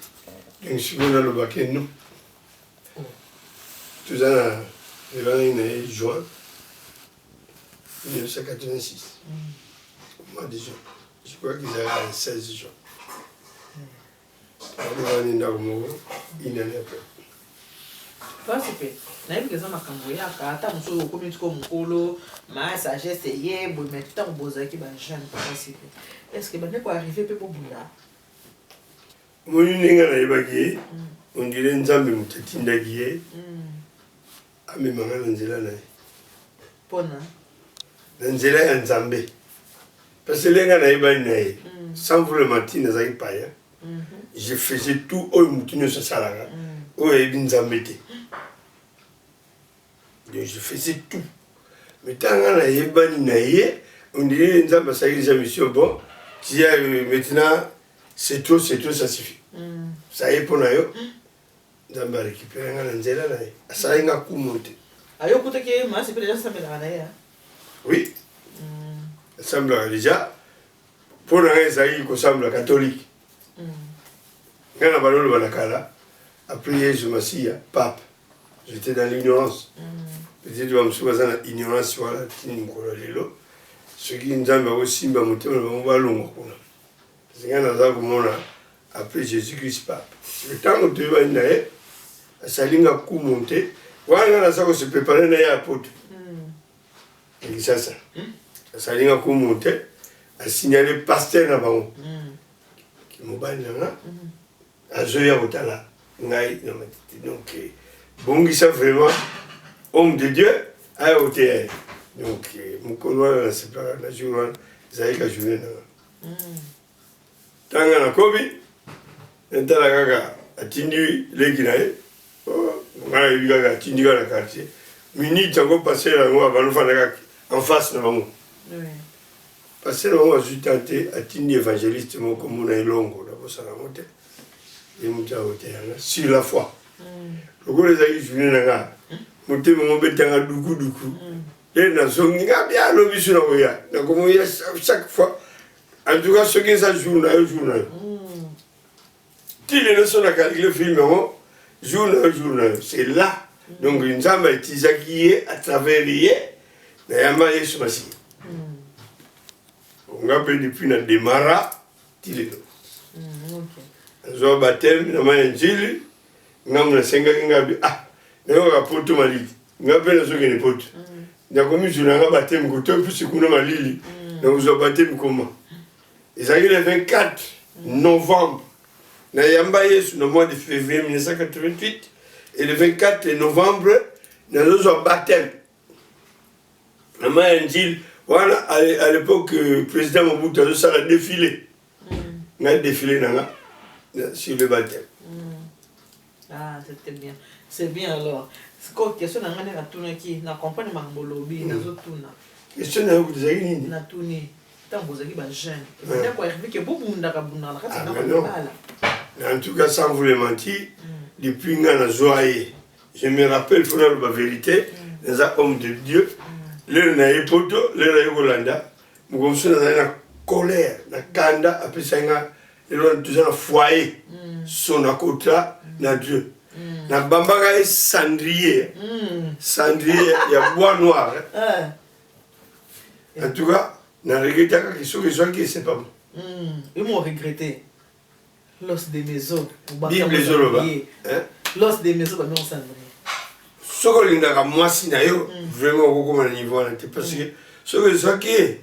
ndenge sikoyo nalobaki, non, toza na ebandaki na ye juin 1986, mois de juin, je crois qu'ils ezalaka le 16 juin. Tobani ndako moko une année après. Pasi mpe nayebi ke eza makambo eyaka ata mosusu okomi tiko mokolo, ma sagesse eye boye. Mais ntango bozalaki bajeune, pasi mpe, est ce que bandeko arrive mpe bobunda? Omoni ndenge nayebaki ye, on dirait Nzambe moto atindaki ye amemanga na nzela na ye. Mpona? Na nzela ya Nzambe, parce que ndenge nayebani na ye, sans vous le mentir, nazalaki païen. Je faisais tout oyo motu nyonso asalaka oyo ayebi Nzambe te. Donc je faisais tout. Mais ntango nayebani na ye, on dirait Nzambe asalaki déjà mission. Bon, tia maintenant, c'est trop, c'est trop, ça suffit, ça ye mpo na yo. Nzambe arécupéré nga na nzela na ye, asalaki nga kumu te. Ayokutaki ye masi mpe deja asambelaka na ye? Oui, asambelaka déjà. Mpo na ngai ezalaki kosambela catholique. Ngai na baloloba na kala, après Yesu Masiya, pape. J'étais dans l'ignorance. Peut-être bamosusu baza na ignorance wana tini mokolo ya lelo. Soki Nzambe akosimba motema na bango, balongwa kuna. Parce ngai naza komona après Jésus Christ, pape. Ntango toyebani na ye, asali nga kumu te. Wana ngai naza kose préparer na ye ya poto ya Kisasa. Asali nga kumu te, asignale pasteur na bango mobali na nga azoya kotala ngai na Matete. Donc bongisa vraiment homme de Dieu aya koteya ye. Donc mokolo wana nasepelaka na jour wana, ezalaki ka journée na nga. Ntanga nakomi, natala kaka atindi leki na ye. Ngai nayebi kaka atindi kaka na quartier. Minute yango, pasteur yango abanofanda kaka en face na bango. Pasteur yango azwi temps te, atindi évangéliste moko mona elongo, nakosala yango te. Ye moto akoteyanga sur la foi. Lokola ezalaki journée na nga, motema mobetanga dukuduku. Nde nazongi nga bia, alobi so nakoya, nakomoya chaque fois. En tout cas, soki eza jour na yo, jour na yo ti lelo. So na calcule film yango, jour na yo, jour na yo, c'est là. Donc Nzambe autilisaki ye, à travers ye nayamba Yesu Masiya. Nga mpe depuis na démarra ti lelo, nazwa baptême na mai ya Njili. Ngambo nasengaki nga bi, ah, nayokaka poto malili, nga mpe nazokende poto, nakomizwa nga baptême koto pusi kuna malili, nakozwa baptême koma. Ezalaki le 24 novembre nayamba Yesu, na mois de février 1988, et le 24 novembre nazozwa baptême na mai ya Njili wana. À l'époque, président Mobutu azosala défilé, ngai défilé na nga sur le baptême. Ah, c'était bien, c'est bien. Alors sikoyo question na ngai nde natunaki, na comprendre makambo olobi, nazotuna. Question na yo ezalaki nini? Natuni, ntango bozalaki bajeune, ebandaki koarriver ke bobundaka bundaka na kati ya ndako ya mibala? En tout cas, sans vous le mentir, depuis nga nazwa ye, je me rappelle, faut naloba vérité, naza homme de Dieu. Lelo na ye poto, lelo aye kolanda moko mosusu, nazali na colère, na kanda, apesaki nga. Lelo toza na foyer, son contrat na Dieu. Nabambaka ye cendrier, cendrier ya bois noir. En tout cas, na regrettaka soki ezwaki, c'est pas bon. Yo mo regretter l'os de maison. Bible ezoloba. L'os de maison bami cendrier. Soki olingaka mwasi na yo vraiment, okokoma na niveau wana te, parce que soki ezwaki ye.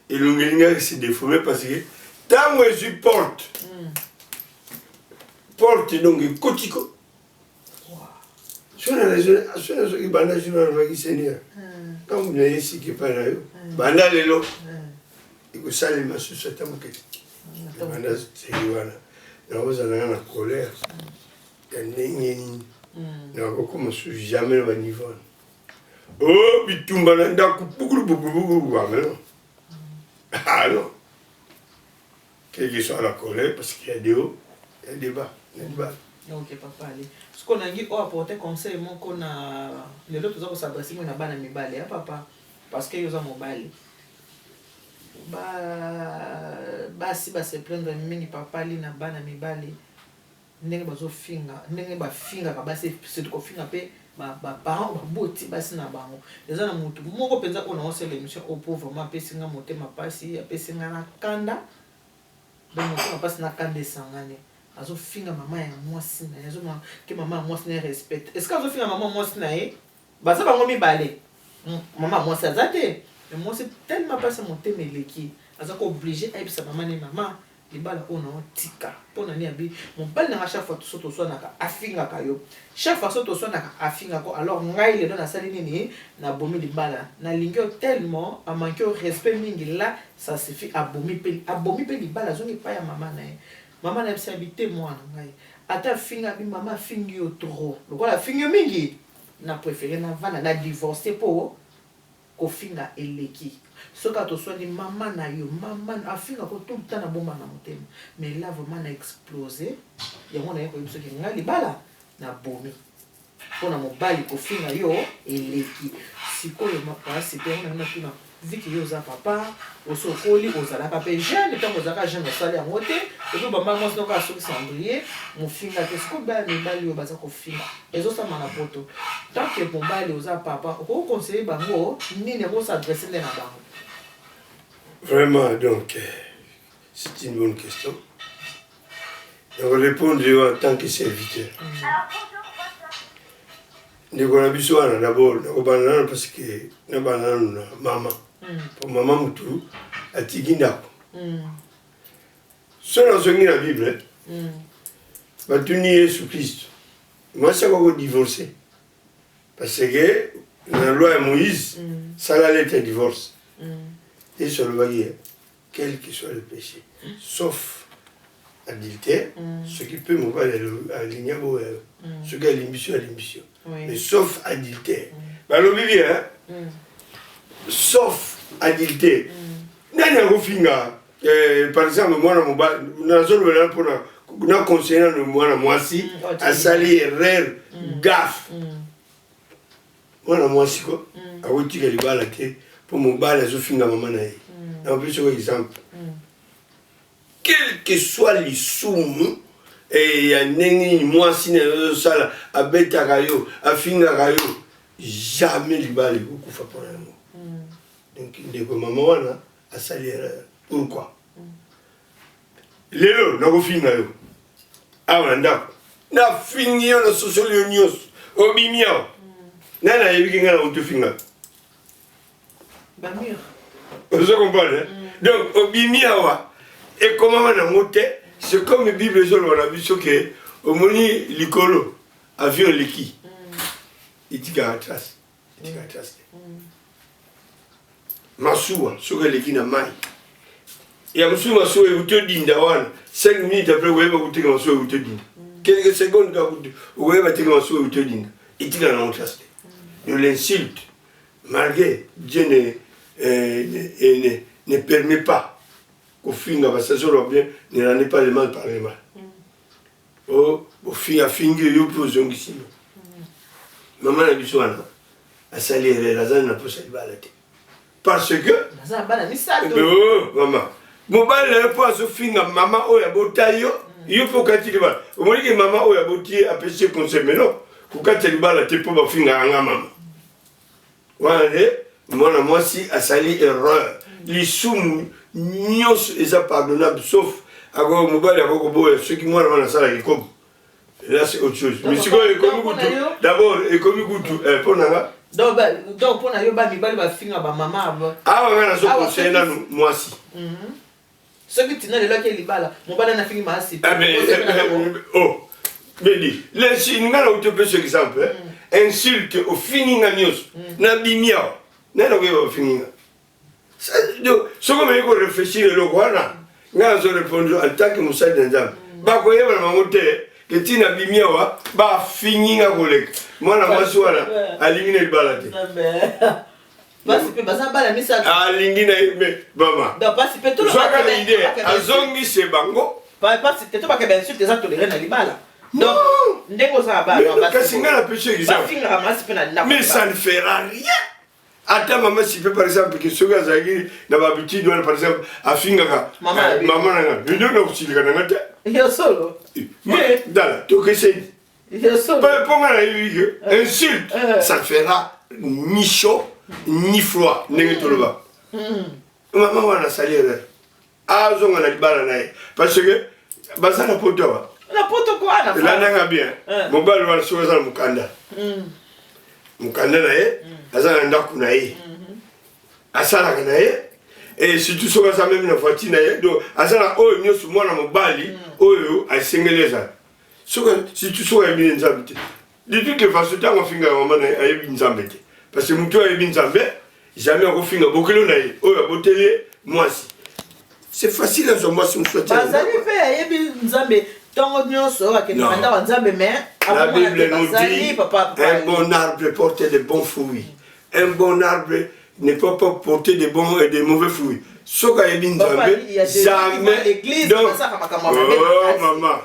Elongi elingaki se deforme parce que ntango ezwi porte porte donc ekoti ko soki na raisonne soki nazoki banda jour nalobaki seigneur ntango naye sika epai na yo banda lelo ekosalema susu ata moke te banda seki wana nakozala nga na colère ya ndenge nini nakokoma susu jamais na baniveau wana Oh, bitumba na ndako bukulu bukulu bukulu ah, mais non. Ah non. Quelle que soit la colère, parce qu'il y a des hauts, il y a des bas, il y a des bas. Ok papa ale sikoyo nangi oyo apporte conseil moko na lelo toza kosadresse moi na bana mibale ya papa parce que yo oza mobali ba basi ba se plaindre mingi papa ali na bana mibali Ndenge bazo finga ndenge ba fingaka basi surtout ko finga pe ba ba parents oyo ba boti basi na bango eza na mutu moko penza oyo nao sala emission oyo po vraiment apesi nga motema pasi apesi nga na kanda donc motema pasi na kanda esangani azo finga mama ya mwasi na ye azo manque mama ya mwasi na ye respect esika azo finga mama ya mwasi na ye baza bango mibale mama ya mwasi aza te mais mwasi tellement pasi ya motema eleki aza ko oblige ayebisa mama ne mama Libala oyo nao tika pona nini abi mobali nanga chaque fois soki toswanaka afingaka yo chaque fois soki toswanaka afingaka yo alors ngai lelo nasali nini nabomi libala nalingi yo tellement a manque yo respect mingi là ça suffit abomi pe abomi pe libala azongi epai ya mama naye mama naye abisi abi te mwana ngai ata afinga abi mama afingi yo trop lokola afingi yo mingi na prefere navanda na divorce po Kofinga eleki. Soki kaka toswani maman na yo maman afinga ko tout le temps na bomba na motema mais là vraiment na explose yango naye koyebi soki nga libala na bomi pona mobali kofinga yo eleki sikoyo pasi te yango na tuna vu que yo oza papa osi okoli ozalaka pe jeune tango ozalaka jeune osali yango te ozo bamba mwasi noko asoki cendrier mofinga te sikoyo bana mibali oyo baza kofinga Ezosalama na poto. Tant que mobali oza papa okoki ko conseiller bango nini yango o s'adresser nde na bango. Vraiment donc c'est une bonne question. Nako répondre yo en tant que serviteur. Ndeko na biso wana d'abord nakobanda nano parce que nabanda nano na mama. Po mama mutu atiki ndako. Soki nazongi na Bible, batuni Yesu Kristo, mwasi akoki kodivorce parce que na loi ya Moïse sala lettre ya divorce. Yesu alobaki quel que soit le péché, sauf adultère, soki mpe mobali alingi aboya yo, soki alimbisi yo alimbisi yo, mais sauf adultère. Balobi bien, sauf adultère. Nani akofinga Eh, par exemple mwana mobali nazolobela mpona na conseille nano mwana mwasi asali erreur gaffe mwana mwasi ko akotika libala te mpo mobali azofinga mama na ye. Napesi ko exemple, quel que soit lisumu eh, ya ndenge nini mwasi na yo azosala, abetaka yo, afingaka yo, jamais libala ekokufa mpona yango. Donc ndeko mama wana asali erreur. Pourquoi lelo nakofinga yo awa na ndako, nafingi yo, nasosoli yo nyonso, obimi awa, nani ayebiki ngai na kotofinga? Bamur. Ozo comprendre? Donc obimi awa, ekomama nango te. C'est comme Bible ezoloba na biso ke omoni likolo avion eleki, etikaka trace, etikaka trace te. Masuwa soki eleki na mai ya mosusu, masuwa ekuti odinda wana, 5 minutes après okoyeba kuteka masuwa ekuti odinda, quelques secondes kaka okoyeba teke masuwa ekuti odinda, etikala nango trace te. De l'insulte, malgré Dieu ne permet pas kofinga, basazoloba bien: ne rendez pas le mal par le mal. O bofinga afingi yo, yo mpe ozongisi yo. Mama na biso wana asali erreur, aza na posa libala te parce que Naza na bana misato. Oh, mama mobali na yo mpo azofinga mama oyo abota yo, yo mpo okati libala. Omoni ke mama oyo aboti ye apesi ye conseil, mais non, kokatisa libala te mpo bafingaka nga mama wana. Nde mwana mwasi asali erreur. Lisumu nyonso eza pardonnable sauf ako mobali ako koboya soki mwana wana asalaka ekobo. Là, c'est autre chose. Mais sikoyo ekomi kutu, d'abord ekomi kutu mpo na nga. Donc donc mpona yo ba mibali bafinga bamama. Awa ngai nazo conseille nanu mwasi. Soki tina lelo ake libala, mobali wana afingi maasi. Ah, mais, oh bedi lesi ngai nauti opesa exemple, insulte ofingi nga nyonso, nabimi awa, nani akoyeba ofingi nga? Soki omeki koreflechir eloko wana, ngai nazo répondre en tant que mosali na Nzambe, bakoyeba na bango te ke ntina bimi awa bafingi nga koleka. Mwana mwasi wana alingi na libala te. Pasi mpe baza bana misato. Alingi na ye, me mama Donc pasi mpe zwaka na idée azongise bango. Pasi te, tobaka ba insulte eza toléré na libala. Donc ndenge ozala bana kasi ngai napesi exemple. Bafingaka masi mpe na ndako. Mais ça ne fera rien. Ata mama Sipe, par exemple, ke soki azalaki na bahabitude wana, par exemple afingaka mama na nga, bino na kosilika na nga te. Yo solo. Dala tokeseni. Yo solo. Mpo nga nayebi ke insulte, ça ne fera ni chaud ni froid, ndenge toloba. Mama wana asali erreur, azonga na libala na ye, parce que baza na poto awa. Na poto ko ana. Elandanga bien, mobali wana soki aza na mokanda, mokanda na ye, aza na ndako na ye, asalaka na ye, et surtout soki aza même na voiture na ye, donc aza na oyo nyonso mwana mobali oyo asengeli ezala. Soki surtout soki ayebi ne Nzambe te, de toutes les façons, ntango afingaka mama na ye, ayebi Nzambe te, parce que motu oyo ayebi Nzambe jamais akofinga bokilo na ye oyo aboteli ye mwasi. C'est facile azwa mwasi mosusu atia na Bazali ndako. mpe ayebi Nzambe ntongo nyonso, akendaka Non. ndako ya Nzambe, mais La abongwana te. Bible nous Bazali dit papa papa. un bon arbre porte de bons fruits. Un bon arbre ne peut pas porter de bons et de mauvais fruits. Soki ayebi Papa, Nzambe, il y a des gens qui vont à jamais. l'église, Donc, basalaka makambo ya mabe oh makasi. maman,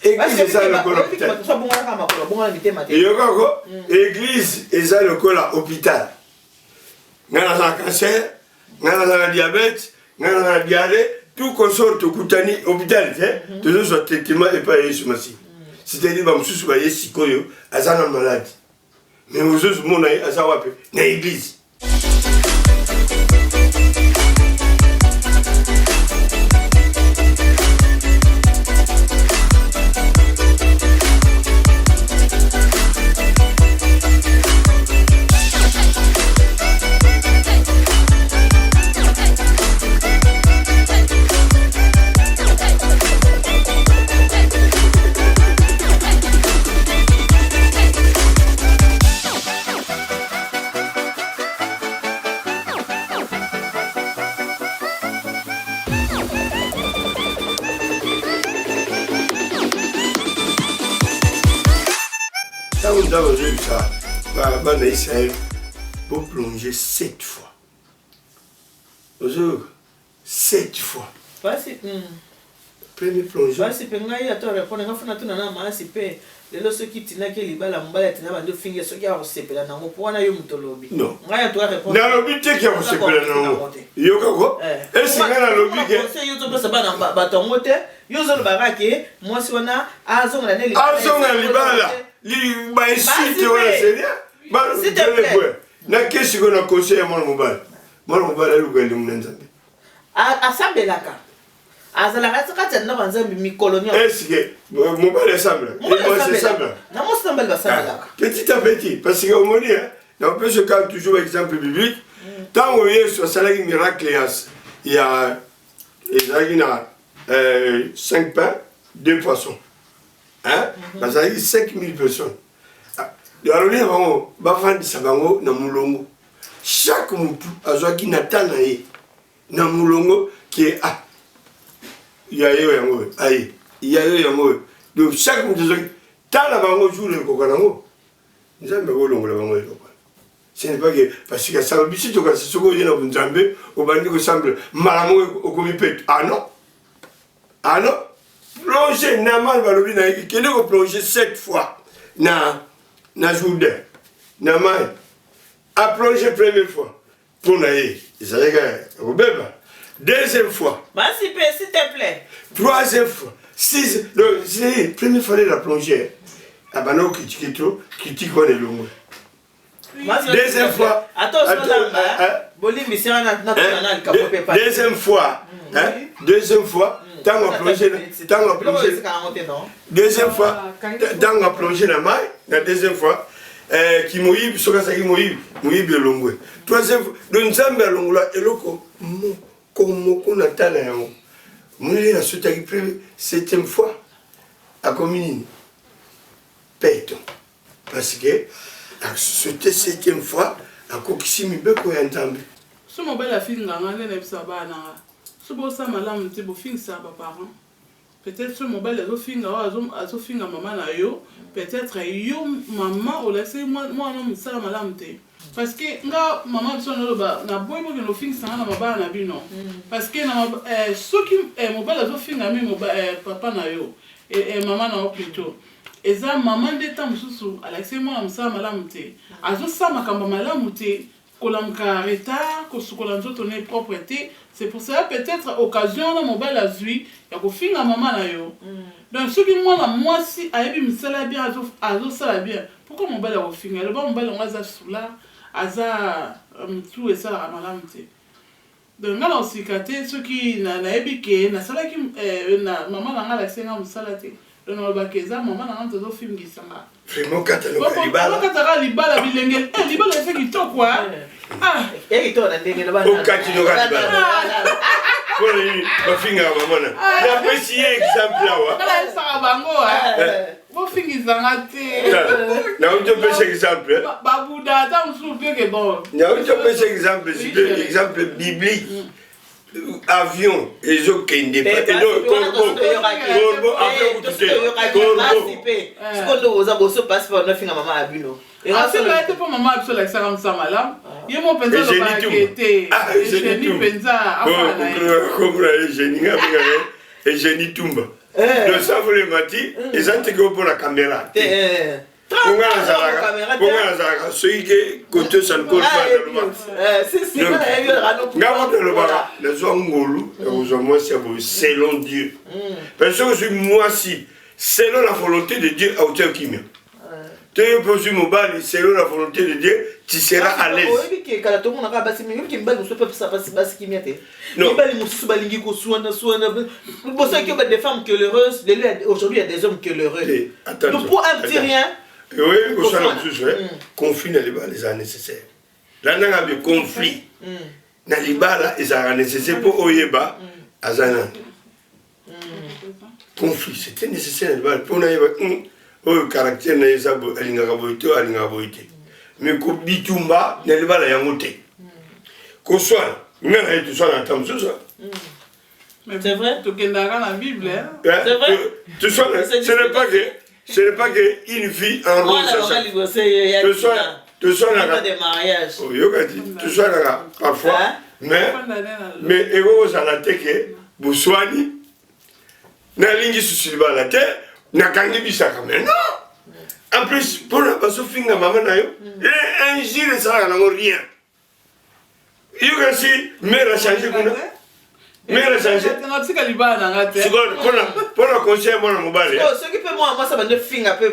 église eza lokola hôpital. Bato abongwanaka makolo, abongwana mitema te. Eyokako, église eza lokola hôpital. Ngai naza na cancer, ngai naza na diabète, ngai naza na diarrhée, tout consort, tokutani hôpital te, tozozwa traitement epai ya Yesu Masihi. C'est-à-dire bamosusu baye sikoyo aza na maladi, mais ozozomona ye aza wapi? Na église. Ntango Nzambe azoyebisa bana Israele boplonge sept fois, ozoyoka, sept fois. Pasi. Premier plongeon. Basi mpe ngai ata répondre nga funa tuna na maasi mpe lelo soki tinaki libala, mobali atina bandi ofingi, soki akosepela nango, mpo wana yo moto olobi. Non. Ngai atuka répondre. Nalobi te ke akosepela nango, yokako esi ngai nalobi ke Conseil yo ozopesa bana bato yango te. Yo ozolobaka ke mwasi wana azonga na nde. Azonga libala, bainsulte wana c'est rien. S'il te plaît. Nake sikoyo na conseil ya mwana mobali. Mwana mobali aluka elimu na Nzambe. Asambelaka, azalaka kati ya ndako ya Nzambe mikolo nyonso. Est-ce mobali asambelaka? Mobali mwasi asambelaka. asambelaka. Na mwasi na mobali basambelaka. Petit à petit, parce que omoni, napesi kaka toujours exemple biblique. Ntango Yesu asalaki miracle ya ezalaki na 5 pains, 2 poissons, hein? Bazalaki 5000 personnes. Ah, alobi na bango bafandisa bango na molongo, chaque mutu azwaki na ta na ye na molongo ke ah, ya yo yango oyo, aye ya yo yango oyo. Donc chaque mutu azwaki tala bango jour ekoka nango, Nzambe akolongola bango eloko. Ce n'est pas que parce que asala biso tokasi soki oye na bonzambe, obandi kosambela, mbala moko okomi peto. Ah non, ah non. Plonge Naman, balobi na ye kende koplonger sept fois na Jourdain. Naman aplonge première fois, mpo na ye ezalaki kaka kobeba. Deuxième fois. Basi mpe, s'il te plaît. Troisième fois, six. Donc c'est première fois la plongée, abanda kocritiquer trop, critique wana elongwe. Mwasi. Deuxième fois. Ata ozolamba. Bolimbisi wana natuna na likambo mpe pa. Deuxième fois, hein, deuxième fois ntango aplonge, ntango aplonge yango te, non. Deuxième fois, ntango aplonge na mai na deuxième fois, Eh, kimoyibi, soki azalaki moyibi, moyibi elongwe. Troisième fois, donc Nzambe alongola eloko moko moko na tala yango. Moneli nasotaki pe septième fois, akomi nini? Peto. Parce que asote septième fois, akokisi mibeko ya Nzambe. So mobali afinga nga nde nayebisa bana na nga so bosala malamu te bofingisaka ba parents. Peut-etre soki mobali azofinga oyo azofinga mama na yo, peut-etre yo mama olakisaki mwana no mosala malamu te. Parce que nga mama biso naloba naboyi bokende kofingisa nga na mabala na bino. Parce que na eh, soki eh, mobali azofinga mi moba, eh, papa na yo eh, eh, mama na yo plutôt eza mama nde ntango mosusu alakisaki mwana mosala malamu te, azosala makambo malamu te. Kolamuka retard, kosukola nzoto ne propre te, c'est pour cela peut etre occasion wana mobali azui ya kofinga maman na yo. Donc soki mwana mwasi ayebi misala bien azo azosala bien, pourquoi mobali akofinga ye? Loba mobali yango aza soulard, aza mutu esalaka malamu te. Donc nga nakosika te soki nayebi ke nasalaki maman na nga alakisaki nga musala te. Donc naloba ke eza maman na nga mutu azo fingisa nga. Vraiment kata loka libala. Kata ka libala bilenge. Eh libala eza kitoko hein. Ah. Eh kitoko na ndenge loba. Okati loka libala. Pona nini bafingaka mama na. Napesi ye exemple awa. Nayebisaka bango hein. Bofingisa nga te. Nauti opesa exemple. Babuda ata mosusu mpe ke bon. Nauti opesa exemple exemple biblique. Avion ezokende corbeau avion kutu te corbeau. Sikoyo nde oza boso passeport nofinga mama ya bino. Afinga ye te mpo mama ya biso alakisaka mosala malamu. Ye mo mpenza alobaka ke te. Eugenie mpenza afala na ye. Komona Eugenie nga abengaka ye Eugenie Tumba. Donc ça vous le mati eza te ke mpo na caméra te. Mpo nga nazalaka mpo nga nazalaka soki ke kote salkol naloba nga kutu nalobaka nazwa ngolu ya kozwa mwasi ya boye selon Dieu. Parce que soki ozwi mwasi selon la volonté de Dieu akotia yo kimia. Te yo mpe ozwi mobali selon la volonté de Dieu, tu seras à l'aise. Oyebi ke kala tomonaka basi mingi, oyebi ke mibali mosusu mpe apesa basi basi kimia te. Mibali mosusu balingi koswana swana. Bosaki yo ba des femmes querelleuses, lelo aujourd'hui il y a des hommes querelleux. Donc pour un petit rien. Oyebi koswana mosusu, conflit na libala ezala nécessaire. Landanga bi conflit na libala ezalaka nécessaire mpo oyeba aza nani. Conflit c'était nécessaire na libala mpo nayeba oyo caractère na ye eza boye, alingaka boye te, alingaka boye te. Mais kobitumba na libala yango te. Koswana nga na ye toswana ata mosusu. C'est vrai, tokendaka na Bible. C'est vrai. Toswana, ce n'est pas que une vie en rose. Toswana, toswanaka oyokati, toswanaka parfois, mais ekokozala te ke boswani nalingi susu libala te, nakangi bisaka. Mais non, en plus mpona bazofinga mama na yo, injure esalaka nango rien. Yo kasi mère a change kuna, mère a change. Natika libala na nga te. Sikoyo mpona conseil mwana mobali, soki mpe mwana mwasi abandi ofinga mpe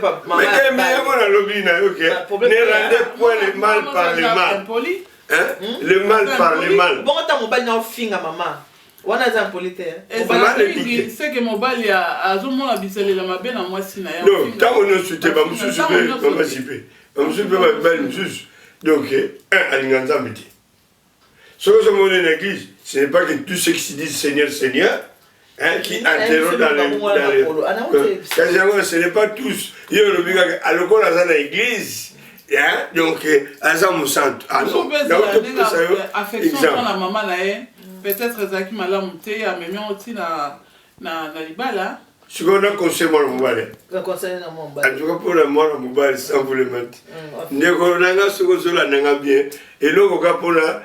mais yango nalobi na yo ke ne rendez point le mal par le mal. Hein? Le mal par le mal. Bongo ta mobali na ofinga mama wana eza impoli te. Ezala c'est que mobali azomona bisalela mabe na mwasi na ye. Non, ntango nyonso te, bamosusu mpe bamasi mpe bamosusu mpe bamibali mosusu. Donc un alinga Nzambe te. Soki ozomona na église, ce n'est pas que tous ceux qui se disent Seigneur, Seigneur, hein, qui entreront dans le kasi yango, ce n'est pas tous. Ye olobi kaka alokola aza na église, hein, donc aza mosantu. Ah non, naotopesa yo affection na mama na ye peut-être ezalaki malamu te, amemi yango ti na libala. Sikoyo na conseil mwana mobali, en tout cas mpona mwana mobali, sans vous le mentir, ndeko na nga, soki ozolanda nga bien, eloko ka mpona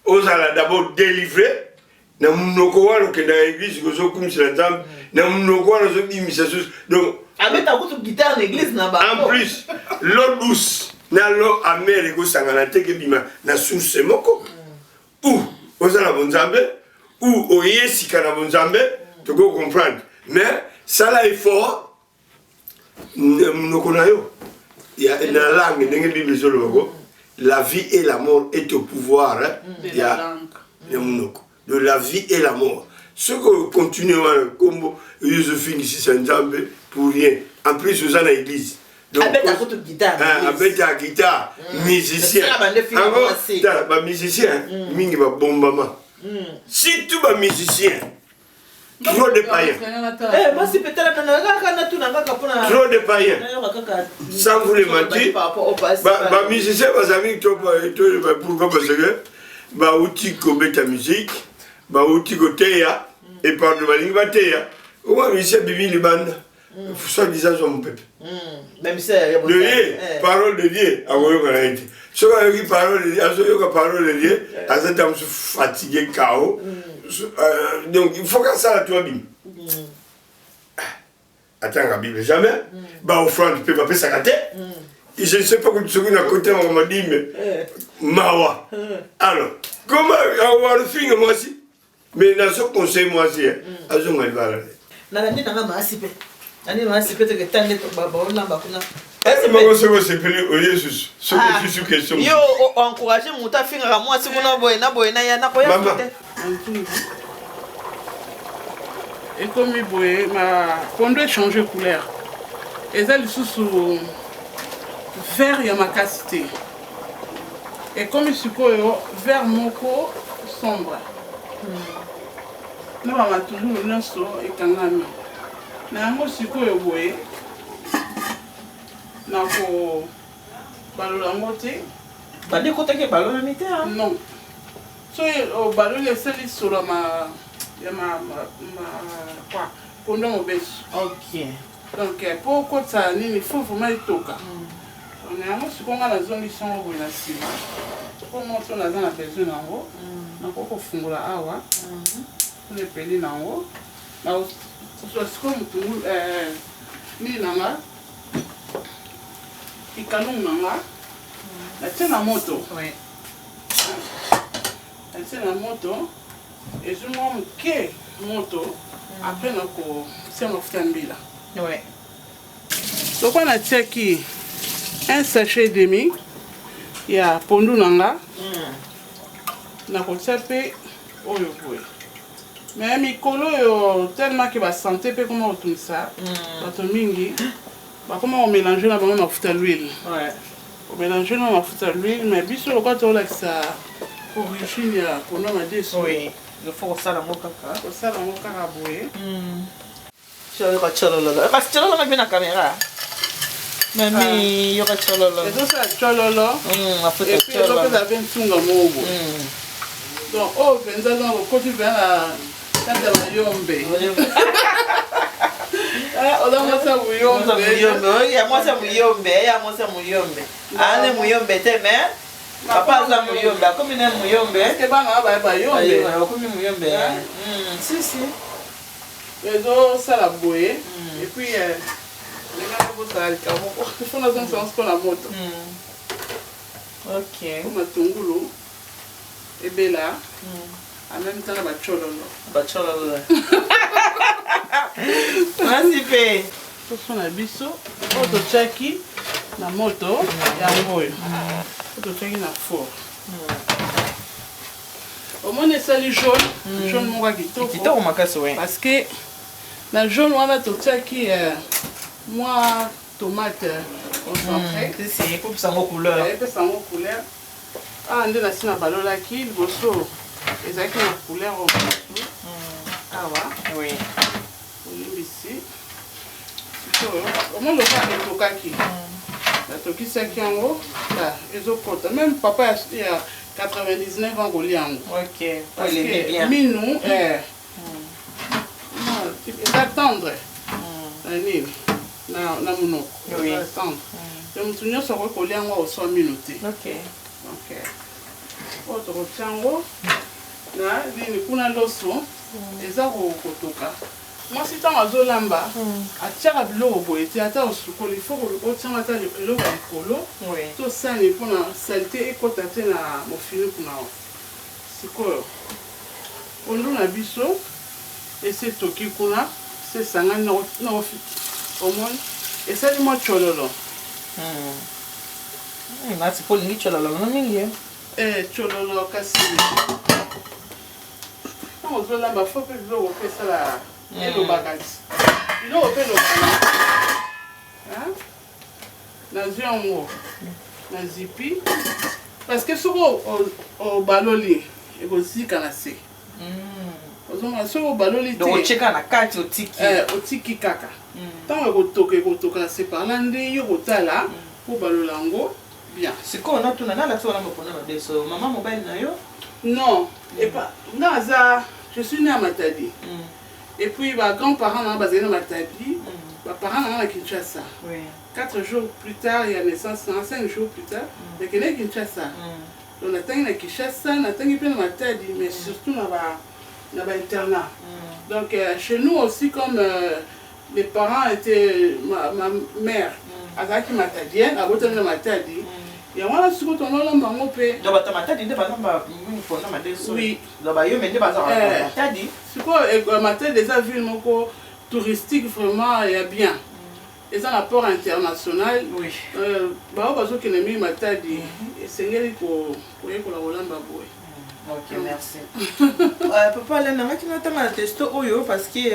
ozala d'abord délivré na monoko wana, okendaka église kozokumisela Nzambe, na monoko wana ozobimisa susu, donc abeta kutu guitare na église na bango. En plus l'eau douce na l'eau amère ekosangana te, kebima na source moko. Ou oza na bonzambe ou oye sika na bonzambe, tokoki comprendre, mais sala effort monoko na yo na langue, ndenge Bible ezoloba ko la vie et la mort est au pouvoir ya monoko. De la vie et la mort, soki ocontinue wana, nkombo ozofingisisa Nzambe pour rien. En plus oza na église. Abeta kutu guitare. Ah, abeta guitare, musicien. Yango tala ba musicien mingi babombama. Surtout ba musicien. Trop de païens. Eh, mwasi pe tala na kaka na tuna kaka pona. Trop de païens. Sans vous le mentir. Ba ba musicien bazali trop, pourquoi? Parce que bauti kobeta musique, bauti koteya et pardon, balingi bateya. Owa musicien bimi libanda. Soit disant zwa mopepe. De ye parole de Dieu akoyoka na ye te. Soki ayoki parole de Dieu, azoyoka parole de Dieu, aza ntango mosusu fatigué, kao. Donc il faut kasala to abima. Atanga Bible jamais, baoffrande mpe bapesaka te. Je ne sais pas soki nakota makambo dîme, mawa. Alors comment awafinga mwasi? Mais nazo conseil mwasi azonga libala te. Nalandi nanga maasi mpe nani maasi mpe teke tande baolamba kuna. Moko soki osepeli oye susu, soki osusu question. Yo encourage moto afingaka mwasi kuna boye na boye na ya nakoya te. Ekomi boye, ma pondo echange couleur, eza lisusu vert ya makasi te, ekomi sikoyo vert moko sombre na bamatungulu nyonso ekangami na yango. Sikoyo boye nako balola yango te. Bandi ekotaki ebalolami te? Non, soki obaloli esali solo ya ma quoi, pondo mobesu. Donc po okotisa nini, faut vraiment etoka na yango. Sikoyo nga nazongisi yango boye na nsima mpo moto naza na besoin na yango. Nakoki kofungola awa mpona epeli na yango. Nakozwa sikoyo motungulu nini na nga, kikalungu na nga, natie na moto. Natie na moto, ezwi mwa moke moto, après nakotia mafuta ya mbila. Lokola natiaki un sachet et demi ya pondu na nga, nakotia mpe oyo boye. Mais mikolo oyo, tellement ke basanté mpe koma kotungisa bato mingi, bakoma komélange na bango mafuta l'huile, komélange na mafuta l'huile. Mais biso lokola tolakisa origine ya pondu madesu, il faut kosala yango kaka. Kosala yango kaka boye. Yoka cholololo, kasi chololo mpe na caméra, mami, yoka chololo. Ezosala chololo. Mafuta. Et puis ezopesa mpe ntunga moko boye. Donc oyo mpenza, donc okoti mpenza na kati ya mayombe, oza mwasi ya muyombe. Ya mwasi ya muyombe, ya mwasi ya muyombe, ane muyombe te, mais papa aza muyombe, akomi na muyombe. Eske bana baya bayombe? Akomi muyombe, si si. Ezosala boye et puis ndenge nabosala likambo moko, nazongisa yango siko na moto. Po matungulu ebela en même temps na bacololo. Bacololo, mwasi mpe. Soso na biso oyo totiaki na moto, yango oyo oyo totiaki na four, omoni esali jaune, jaune moko ya kitoko. Kitoko makasi, we. Parce que na jaune wana totiaki mwa tomate concentré. Si, ekopesa yango couleur. Epesa yango couleur. Awa nde nasi na balolaki liboso, ezalaki na couleur oyo mosusu awa. Olimbisi, sikoyo omoni lokola etokaki, natokisaki yango, ezokota même papa ya 99 ans kolia yango. Parce que minu eza tendre na nini, na monoko eza tendre. Te, motu nyonso akoki kolia yango, akoswa minu te. Donc oyo tokotia yango na nini kuna, loso eza kotoka. Mwasi ntango azolamba, atiaka biloko boye te. Ata osukoli, faut otianga ata eloko ya likolo to sani mpona saleté ekɔta te na mofinuku na yo. Sikoyo pondu na biso esi etoki kuna, esi esangani, omoni esali mwa cololo. Nasi mpo olingi cololo no mingi. Cololo, kasi ntango ozolamba, faut mpe biloko mpe esala elobaka ti biloko mpe elobaka. Nazwi yango nazipi parce que soki obaloli ekozika na se. Ozomona, soki obaloli te, otie na kati, otiki. Otiki kaka. Ntango ekotoka, ekotoka na se par là nde yo kotala mpo balola yango bien. Sikoyo natuna, nalakisa wana mopona madeso, mama mobali na yo? Non, epa nga aza, je suis né à Matadi et puis ba grands parents nanga bazali na Matadi, ba parents nanga na Kinshasa. 4 jours plus tard ya naissance nanga, 5 jours plus tard, nakendaki Kinshasa. Donc natangi na Kinshasa, natangi mpe na Matadi, mais surtout na ba internat. Donc chez nous aussi, comme les parents étaient, ma mère azalaki matadienne, abotami na Matadi, yango wana sikoyo tololamba yango mpe. Donc bato ya Matadi nde balamba mingi ponda madeso? Oui. Donc bayombe nde bazalaka Matadi? Sikoyo Matadi eza ville moko touristique vraiment ya bien, eza na port international. Bao bazokende mingi Matadi, esengeli koyekola kolamba boye. Ok, merci. Papa Alain, nangaki natanga na texto oyo parce que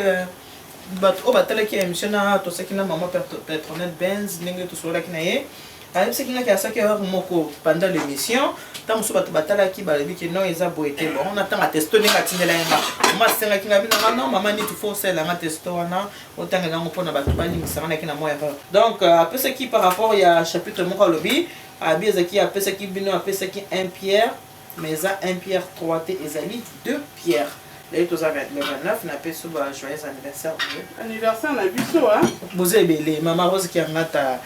bato oyo batalaki émission na tosaki na mama Petronel Benz, ndenge tosololaki na ye, ayebisaki ngaki asaki erreur moko pendant l'émission. Ntango mosusu bato batalaki, balobi ke non, eza boye te. Bon, natanga texto ndenge atindelaki nga. Mama asengaki nga binanga non, mama niti fo osalelanga texto wana, otangela yango mpona bato balingisanga naki na mwa erreur. Donc apesaki par rapport ya chapitre moko, alobi abi ezalaki apesaki bino, apesaki 1 Pierre, mais eza 1 Pierre 3 te, ezali 2 Pierre. Lelo toza le 29, napesi ba joyeux anniversaire. Anniversaire na biso. Boza ebele. Mama Rose Kiangata,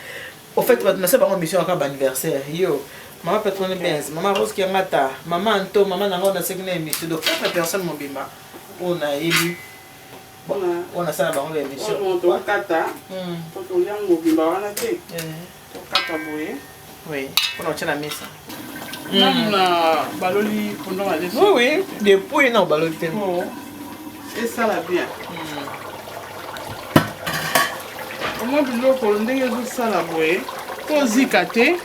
au fait bato nasala bango mission kaka baanniversaire yo, mama Petrone Benz, mama Rose Kiangata, mama Anto, mama nango naseki na émission. Donc quatre personnes mobimba oyo nayebi, oyo nasala bango baémission. Tokata po tolia mobimba wana te, tokata boye. Oui, mpona otya na mesa. Nanu na baloli pondu madesu. Oui, depuis na obaloli te. Esala bien omwa biloko ndenge ezosala boye, po ozika te,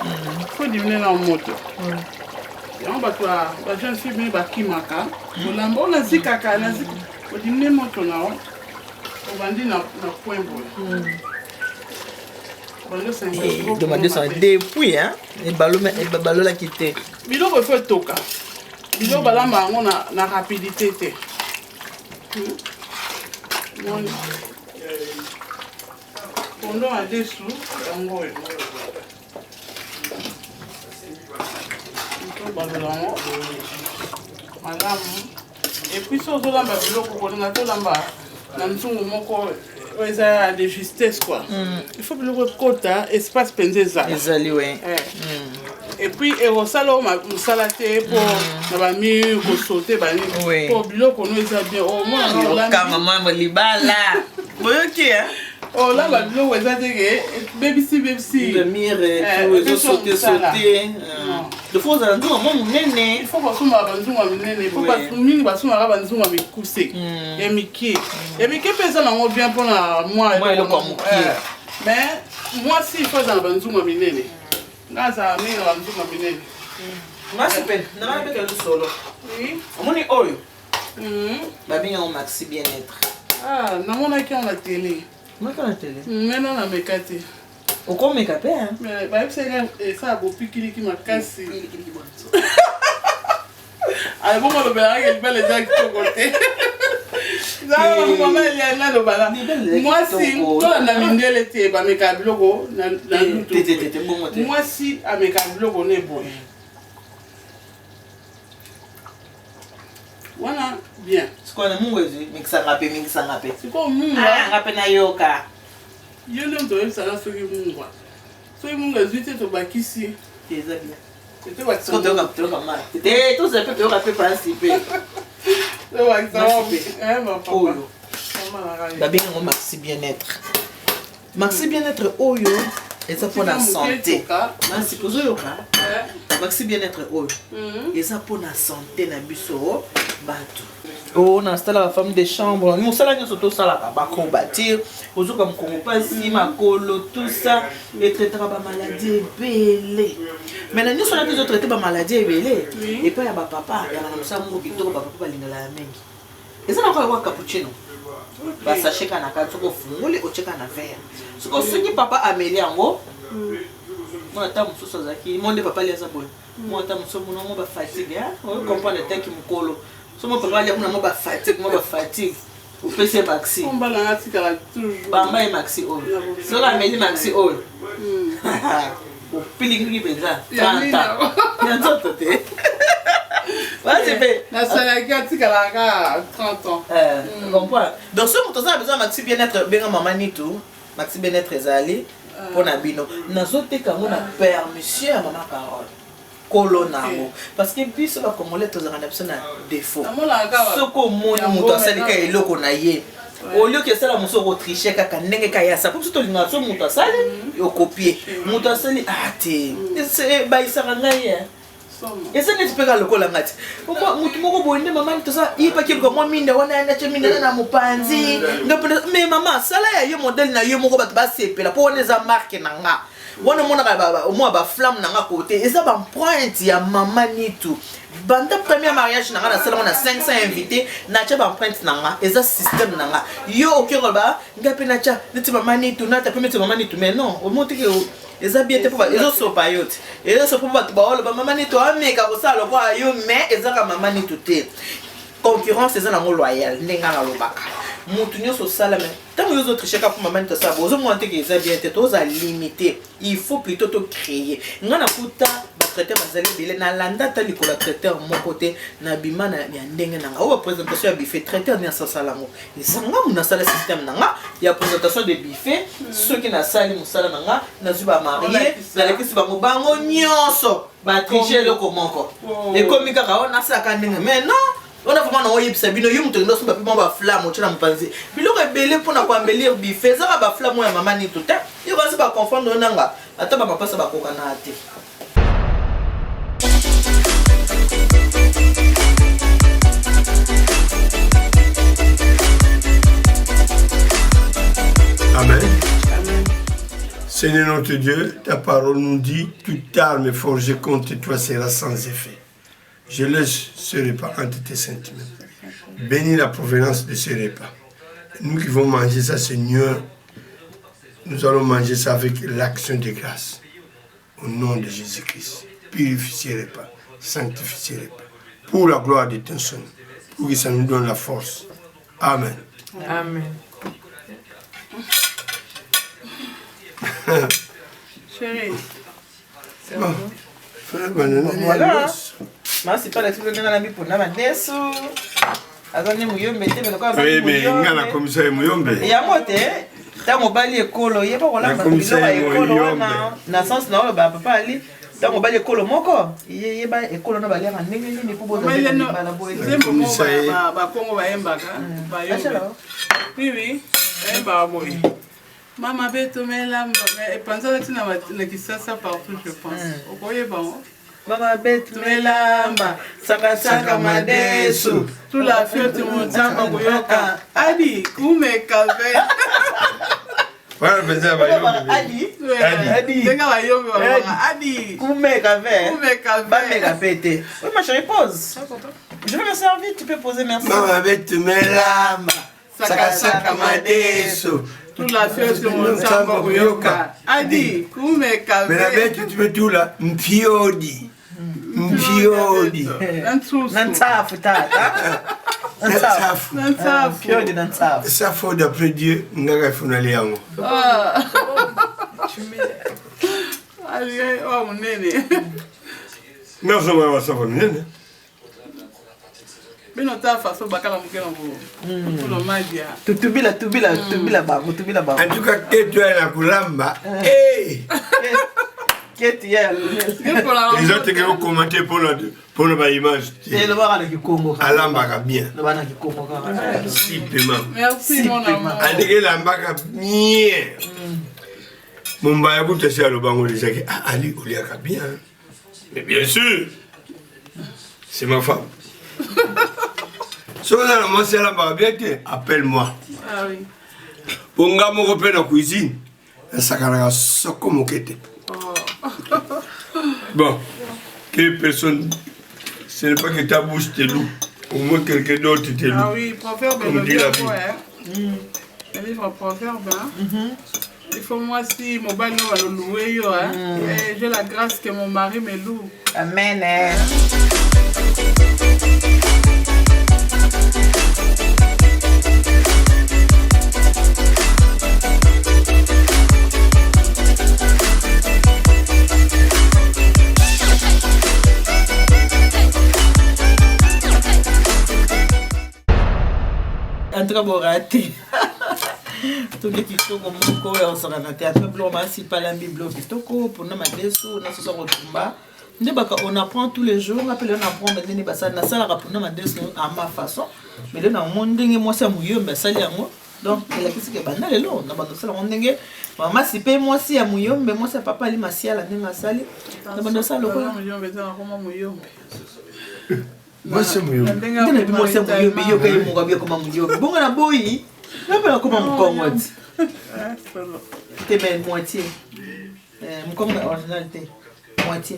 fo dimine na moto yango. Bato ba jeune fille mingi bakimaka kolamba oyo nazikaka. Odimine moto na yo, obandi na point boye. Depuis ebalolaki te. Biloko efo etoka. Biloko balamba yango na rapidité te. Moni pondu madesu yango oyo, tobalola yango malamu. Et puis so ozolamba biloko, kolinga tolamba na nzungu moko oyo eza de justesse quoi. Il faut biloko ekota espace mpenza ezala. Ezali we. Et puis ekosala oyo mosala te mpo na bamur kosaute banini, mpo biloko no eza bien. Omona mama libala boyoki. Olamba biloko eza teke bebisi bebisi. Mur ezosaute saute, il faut ozala nzungu mwa monene. Il faut basomaka banzungu ya minene, po bato mingi basomaka banzungu ya mikuse, ya mike. Ya mike mpe eza nango bien mpona mwa eloko ya mokie. Mais mwasi il faut azala na banzungu ya minene. Nga azala mingi na banzungu ya minene. Mwasi mpe nanga nabetela lisolo. Omoni oyo babengi yango Maxi Bien-être. Ah, namonaki yango na télé. Monaki na télé? Ngena nameka te. Okomeka mpe. Bayebisaka esala bopikiliki makasi. Bongo olobelaka libala eza kitoko te. Mama Eliana, alobala mwasi tolanda mindele te, bamekaka biloko na lutu. Mwasi amekaka biloko na eboye wana bien. Sikoyo na mungu ezwi, mikisanga mpe, mikisanga mpe. Sikoyo mungwa. Nga mpe nayoka. Yo nde moto oyebisaka soki mungwa, soki mungwa ezwi te, tobakisi. Eza bien. Toyoka mai te, tozala mpe toyoka mpe pasi mpe. Oyo babengi yango Maxi Bien-être. Maxi Bien-être oyo eza mpona santé. Masi ozoyoka, Maxi Bien-être oyo eza mpona santé na biso bato oyo nasalaka femme de chambre. Mosala nyonso tosalaka, bacourbature, ozoka mokongo mpasi, makolo, tout ça, etraitaka bamaladi ebele. Mais na nyonso wana mpe ezotraite bamaladi ebele epai ya bapapa yaka na mosala moko kitoko. Bapapa balingala ya mingi, eza na kaka cappuccino, basachet kaka na kati. Soki ofungoli, otieka na verre. Soki osungi, papa ameli yango. Mwana ata mosusu azalaki mo nde papa ali aza boye. Mwana ata mosusu mona mo ba fatigue hein. O comprendre te ki mukolo. So mo papa ali kuna mo ba fatigue, mo ba fatigue. Opesi ye maxi. Mobali nanga atikala toujours. Bamba ye maxi oyo. Soki ameli maxi oyo. Opilikiliki mpenza. 30 ans. Ya nzoto te. Vas-y mpe. Nasalaki atikala kaka 30 ans. Euh, comprends. Donc soki moto aza na besoin ya maxi bien-être benga mama Nitu. Maxi bien-être ezali mpo na bino. Nazoteka yango na permission ya mama Carole. Kolo na yango. Parce que biso ba congolais tozalaka na biso na défaut. Soki omoni moto asali ka eloko na ye au lieu que esala mosusu okotriche kaka ndenge ka ye asala po biso tolingaka so moto asali okopie moto asali ah te ebayisaka ngai ye eza neti mpe kaka lokola ngai ti motu moko boye nde mama toza ye paki eluka mwa minda wana ya natya minda na mopanzi nga mpe mais mama sala ya yo modele na yo moko bato basepela mpo wana eza marke na nga wana omonaka mwa baflamme na nga kote eza baempreinte ya mama nitu banda premier mariage na nga nasalango na 500 invité natya baempreinte na nga eza système na nga yo okoki koloba nga mpe natya neti mama nitu nata mpe neti mama nitu mais non omoni teke eza bien te mpo ezosopa yo te ezosopa mpo bato baoloba mama nitu ameka kosala lokola yo mais ezaka mama nitu te concurrence eza nango loyal ndenge nga nalobaka motu nyonso osala mais ntango yo ozotriche kaka mpo mama nitu asala bo ozomona te ke eza bien te toza limité il faut plutôt to créer nga nakuta batraiteur bazali ebele nalanda ata likolo ya traiteur moko te nabima na ya ndenge na nga oyo baprésentation ya buffet traiteur nde asasala yango eza nga mu nasala système na nga ya présentation de buffet soki nasali mosala na nga nazwi bamarie nalakisi bango bango nyonso batriche eloko moko ekomi kaka oyo nasalaka ndenge mais non wana vraiment na oyebisa bino yo moto okende osomba mpe mwa baflamme otye na mopanzi biloko ebele mpo na koambelir buffet ezaka baflamme oyo ya mama nito te yo basi baconfondre yo nanga ata bamapasa bakokanaka te. Amen. Amen. Seigneur notre Dieu, ta parole nous dit, toute arme forgée contre toi sera sans effet. Je laisse ce repas entre tes saintes mains. Bénis la provenance de ce repas. Nous qui vont manger ça, Seigneur, nous allons manger ça avec l'action de grâce. Au nom de Jésus-Christ, purifie ce repas, sanctifie ce repas. Pour la gloire de ton Son, pour que ça nous donne la force. Amen. Amen. Chérie. Bon. Voilà. Masi pala tiko ndenge na mipona madesu. Aza nde muyombe te mais lokola Oui, mais nga na komisa ye muyombe. Yango te. Ntango obali ekolo yeba kolamba biloko ya ekolo wana na sens na oyo ba papa ali ntango obali ekolo moko yeba ekolo na baliaka ndenge nini mpo bozalibala boye bakongo bayembaka bayombe oui oui bayembaka boye Mama beto melamba epanzana ti na Kisasa partout je pense. Hmm. Okoyeba ngo. Mama beto melamba saka saka madesu tula fioti monzamba koyoka adi kumeka ve. Wana mpenza bayombe. Adi. Adi. Ndenge bayombe balobaka adi. Kumeka ve. Kumeka ve. Bameka pe te. Oui ma chérie pose. Je vais me servir, tu peux poser merci. Mama beto melamba. Saka saka madesu. Tula fioti monzamba koyoka adi kumeka ve. Mais la bête tu peux tout là. Mpiodi. Mpiodi. Na ntsafu tata. Na ntsafu. Na ntsafu. Mpiodi na ntsafu. Safo d'après Dieu ngaka funali yango. Ali wa munene. Nga soma wa safo minene. Bino ta faso bakala moke na kotula madia. Tutubila tubila tubila bango tubila bango. En tout cas ketu ya na kulamba. Eh! Ketu ya. Eza teke ko commenter pona pona ba image. Elobaka na kikongo. Alambaka bien. Elobaka na kikongo kaka. Simplement. Merci mon amour. Andeke elambaka bien. Mombaya kutu asi alobango déjà ke ah Ali oliaka bien. Mais bien sûr, c'est ma femme. soki oza na mwasi alambaka bien te appelle-moi. Ah oui. Po nga moko mpe na cuisine nasakanaka soko moke te. Bon, que personne, ce n'est pas que ta bouche te loue, au moins quelqu'un d'autre te loue. Ah oui, proverbe Comme dit la Bible. Le livre proverbe. Hein? Il faut mwasi mobali no baloluwe yo hein. Eh, j'ai la grâce que mon mari me loue. Amen eh. En tout cas, bon raté. Tolie kitoko moko ya kosakana te ata biloko masi palambi biloko kitoko mpona madesu na soso ya kotumba nde baka on apprend tous les jours nga mpe lelo na apprendre ndenge basali nasalaka mpona madesu à ma façon mais lelo namoni ndenge mwasi ya muyombe asali yango. Donc elakisi ke banda lelo na bando osala yango ndenge mama si mpe mwasi ya muyombe, mwasi ya papa ali masiala ndenge asali na bando osala lokola muyombe eza nakoma muyombe. Mwasi ya muyombe. Nde nayebi mwasi ya muyombe yoka ye moko abi akoma muyombe bongo na boyi nga mpe nakoma mokongo ti te mais moitié. Mokongo na original te, moitié.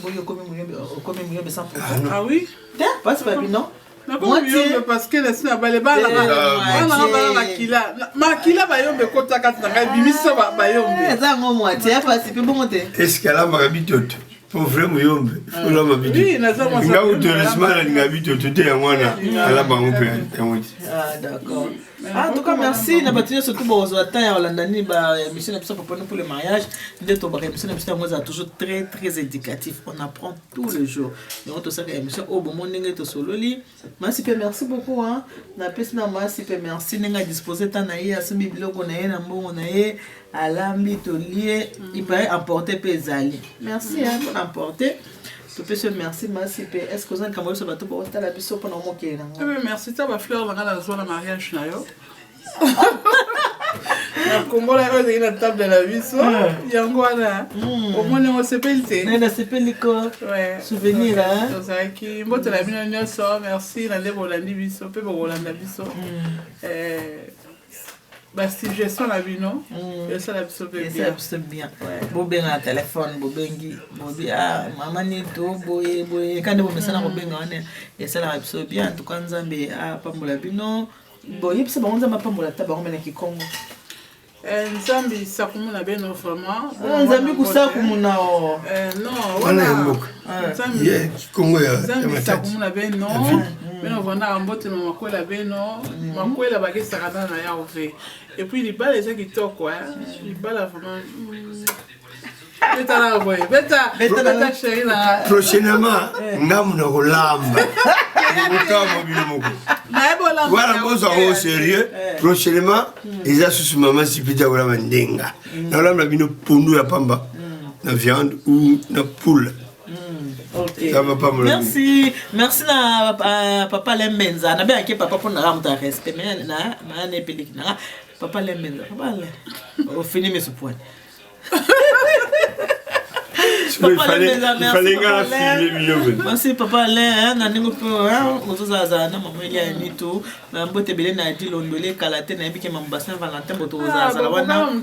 Boyi okomi muyombe, okomi muyombe 100%. Ah oui? Te pasi babi non. Nakomi parce que nasi na bale bana bana makila makila bayombe ekota kati na ngai bimisa bayombe. Eza yango moitié ya pasi mpe bongo te. Est ce que alambaka bitoto? Po vrai muyombe olamba Oui, naza mwasi nga kutu heureusement nalinga bitoto te, yango wana alamba yango mpe yango te. Ah, d'accord. Ah, en tout cas, merci. Na bato nyonso tu bozwa temps ya kolanda nini ba émission na biso Popone pour le mariage. Nde tobaka émission na biso yango ezala toujours très très éducatif. On apprend tous les jours. Yango tosalaka émission oyo bomoni ndenge tosololi. Masi mpe merci beaucoup hein. Napesi na masi mpe merci ndenge adispose temps na ye, asombi biloko na ye na mbongo na ye, alambi tolie, il paraît emporter mpe ezali. Merci hein, mpona emporter. Topesi yo merci masi mpe. Est ce que oza likambo biso bato baotala biso mpona omokeli na ngo? Eh, merci ta bafleur na ngai nazwa na mariage na yo na kongola oyo ezali na table na biso yango wana omoni yango osepeli te? Nasepeli ko souvenir. Tozalaki mbote na bino nyonso, merci na nde bolandi biso mpe bokolanda biso. Basuggestion na bino esala biso mpe esala biso bien. Bobenga na telefone, bobengi bobi ah mama nito boye boye ka nde bomesana kobenga wana, esalaka biso bien. En tout cas, Nzambe apambola bino. Boyebisa bango Nzambe apambola ata bango me na kikongo. Nzambe sakumu na beno vraiment. Nzambe kusakumu o. Non. Wana ya mboka ye kikongo ya Nzambe Matadi. Sakumu na beno, beno vandaka mbote na makwela beno makwela bakesaka na na yaove. Et puis libala eza kitoko, libala vraiment beta na boye, beta beta chéri na. Prochainement ngamu na kolamba okama bino moko. Nayebi olamba. Wana bozwa yango sérieux. Prochainement eza susu mama sipita kolamba ndenga nakolamba bino pondu ya pamba na viande ou na poule. Ok. Ça va pas me Merci, merci na papa Lembenza. Nabengaki papa mpo nanga moto ya respect mais na na na epeliki nanga papa Lembenza. Papa Alain. Ofini miso poani. Il fallait nga Papa Alain. na filme bino mpe. Merci papa Alain hein, na ndenge mpe ozozalazala na mama Elia ya mitu na mbote ebele na adi londole kala te nayebi ke mambo ba Saint Valentin boto kozalazala wana mama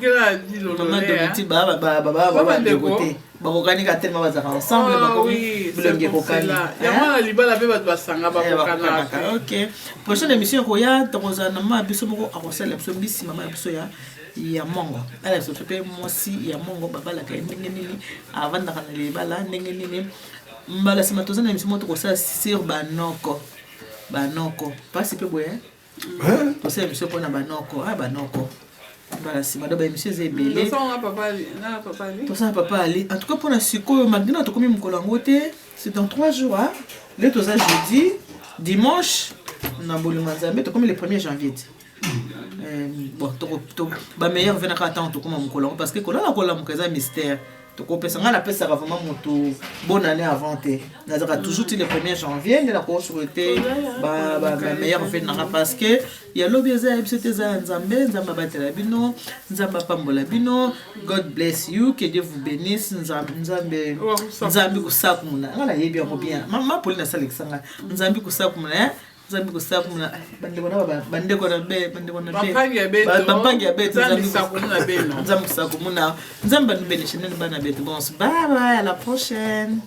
Domiti bandeko te bakokani ka telema bazalaka ensemble, bakomi bilongi ekokani. Yango na libala mpe bato basanga bakokanaka. Ok, prochaine émission ekoya tokozala na mama ya biso moko akosalela biso mbisi, mama ya biso ya mongo ala biso mpe mwasi ya mongo babalaka ye ndenge nini, avandaka na libala ndenge nini. Mbala nsima toza na émission moko tokosala sur banoko, banoko mpasi mpe boye tosala émission mpona banoko, a banoko mbala nsima. Do baémission eza ebele. Tosala papa Ali. En tout cas, mpona sikoyo, malgré na tokomi mokolo yango te, c'est dans 3 jours, hein? Le toza jeudi, dimanche na bolingo ya Nzambe tokomi le 1er janvier te. Bon, bameilleur venaka ntango tokóma mokolo yango parce que kolala kolamuka eza mystère. Tokopesa ngai napesaka vraiment motu bonne année avant te, nazalaka toujours ti le 1er janvier nde nakosouhaite bameilleur vœu nanga parce que ya lobi eza ya biso te, eza ya Nzambe. Nzambe abatela bino, Nzambe apambola bino. God bless you, que Dieu vous bénisse. Nzambe, Nzambe, Nzambe kosakumuna ngai nayebi yango bien. Mama Pauline asalekisa ngai Nzambe kosakumuna, Nzambe kosakumuna bandeko na bandeko na be bandeko na be bampangi ya beto. Nzambe kosakumuna, Nzambe anubenishe nene bana beto. Bon, bye bye, à la prochaine.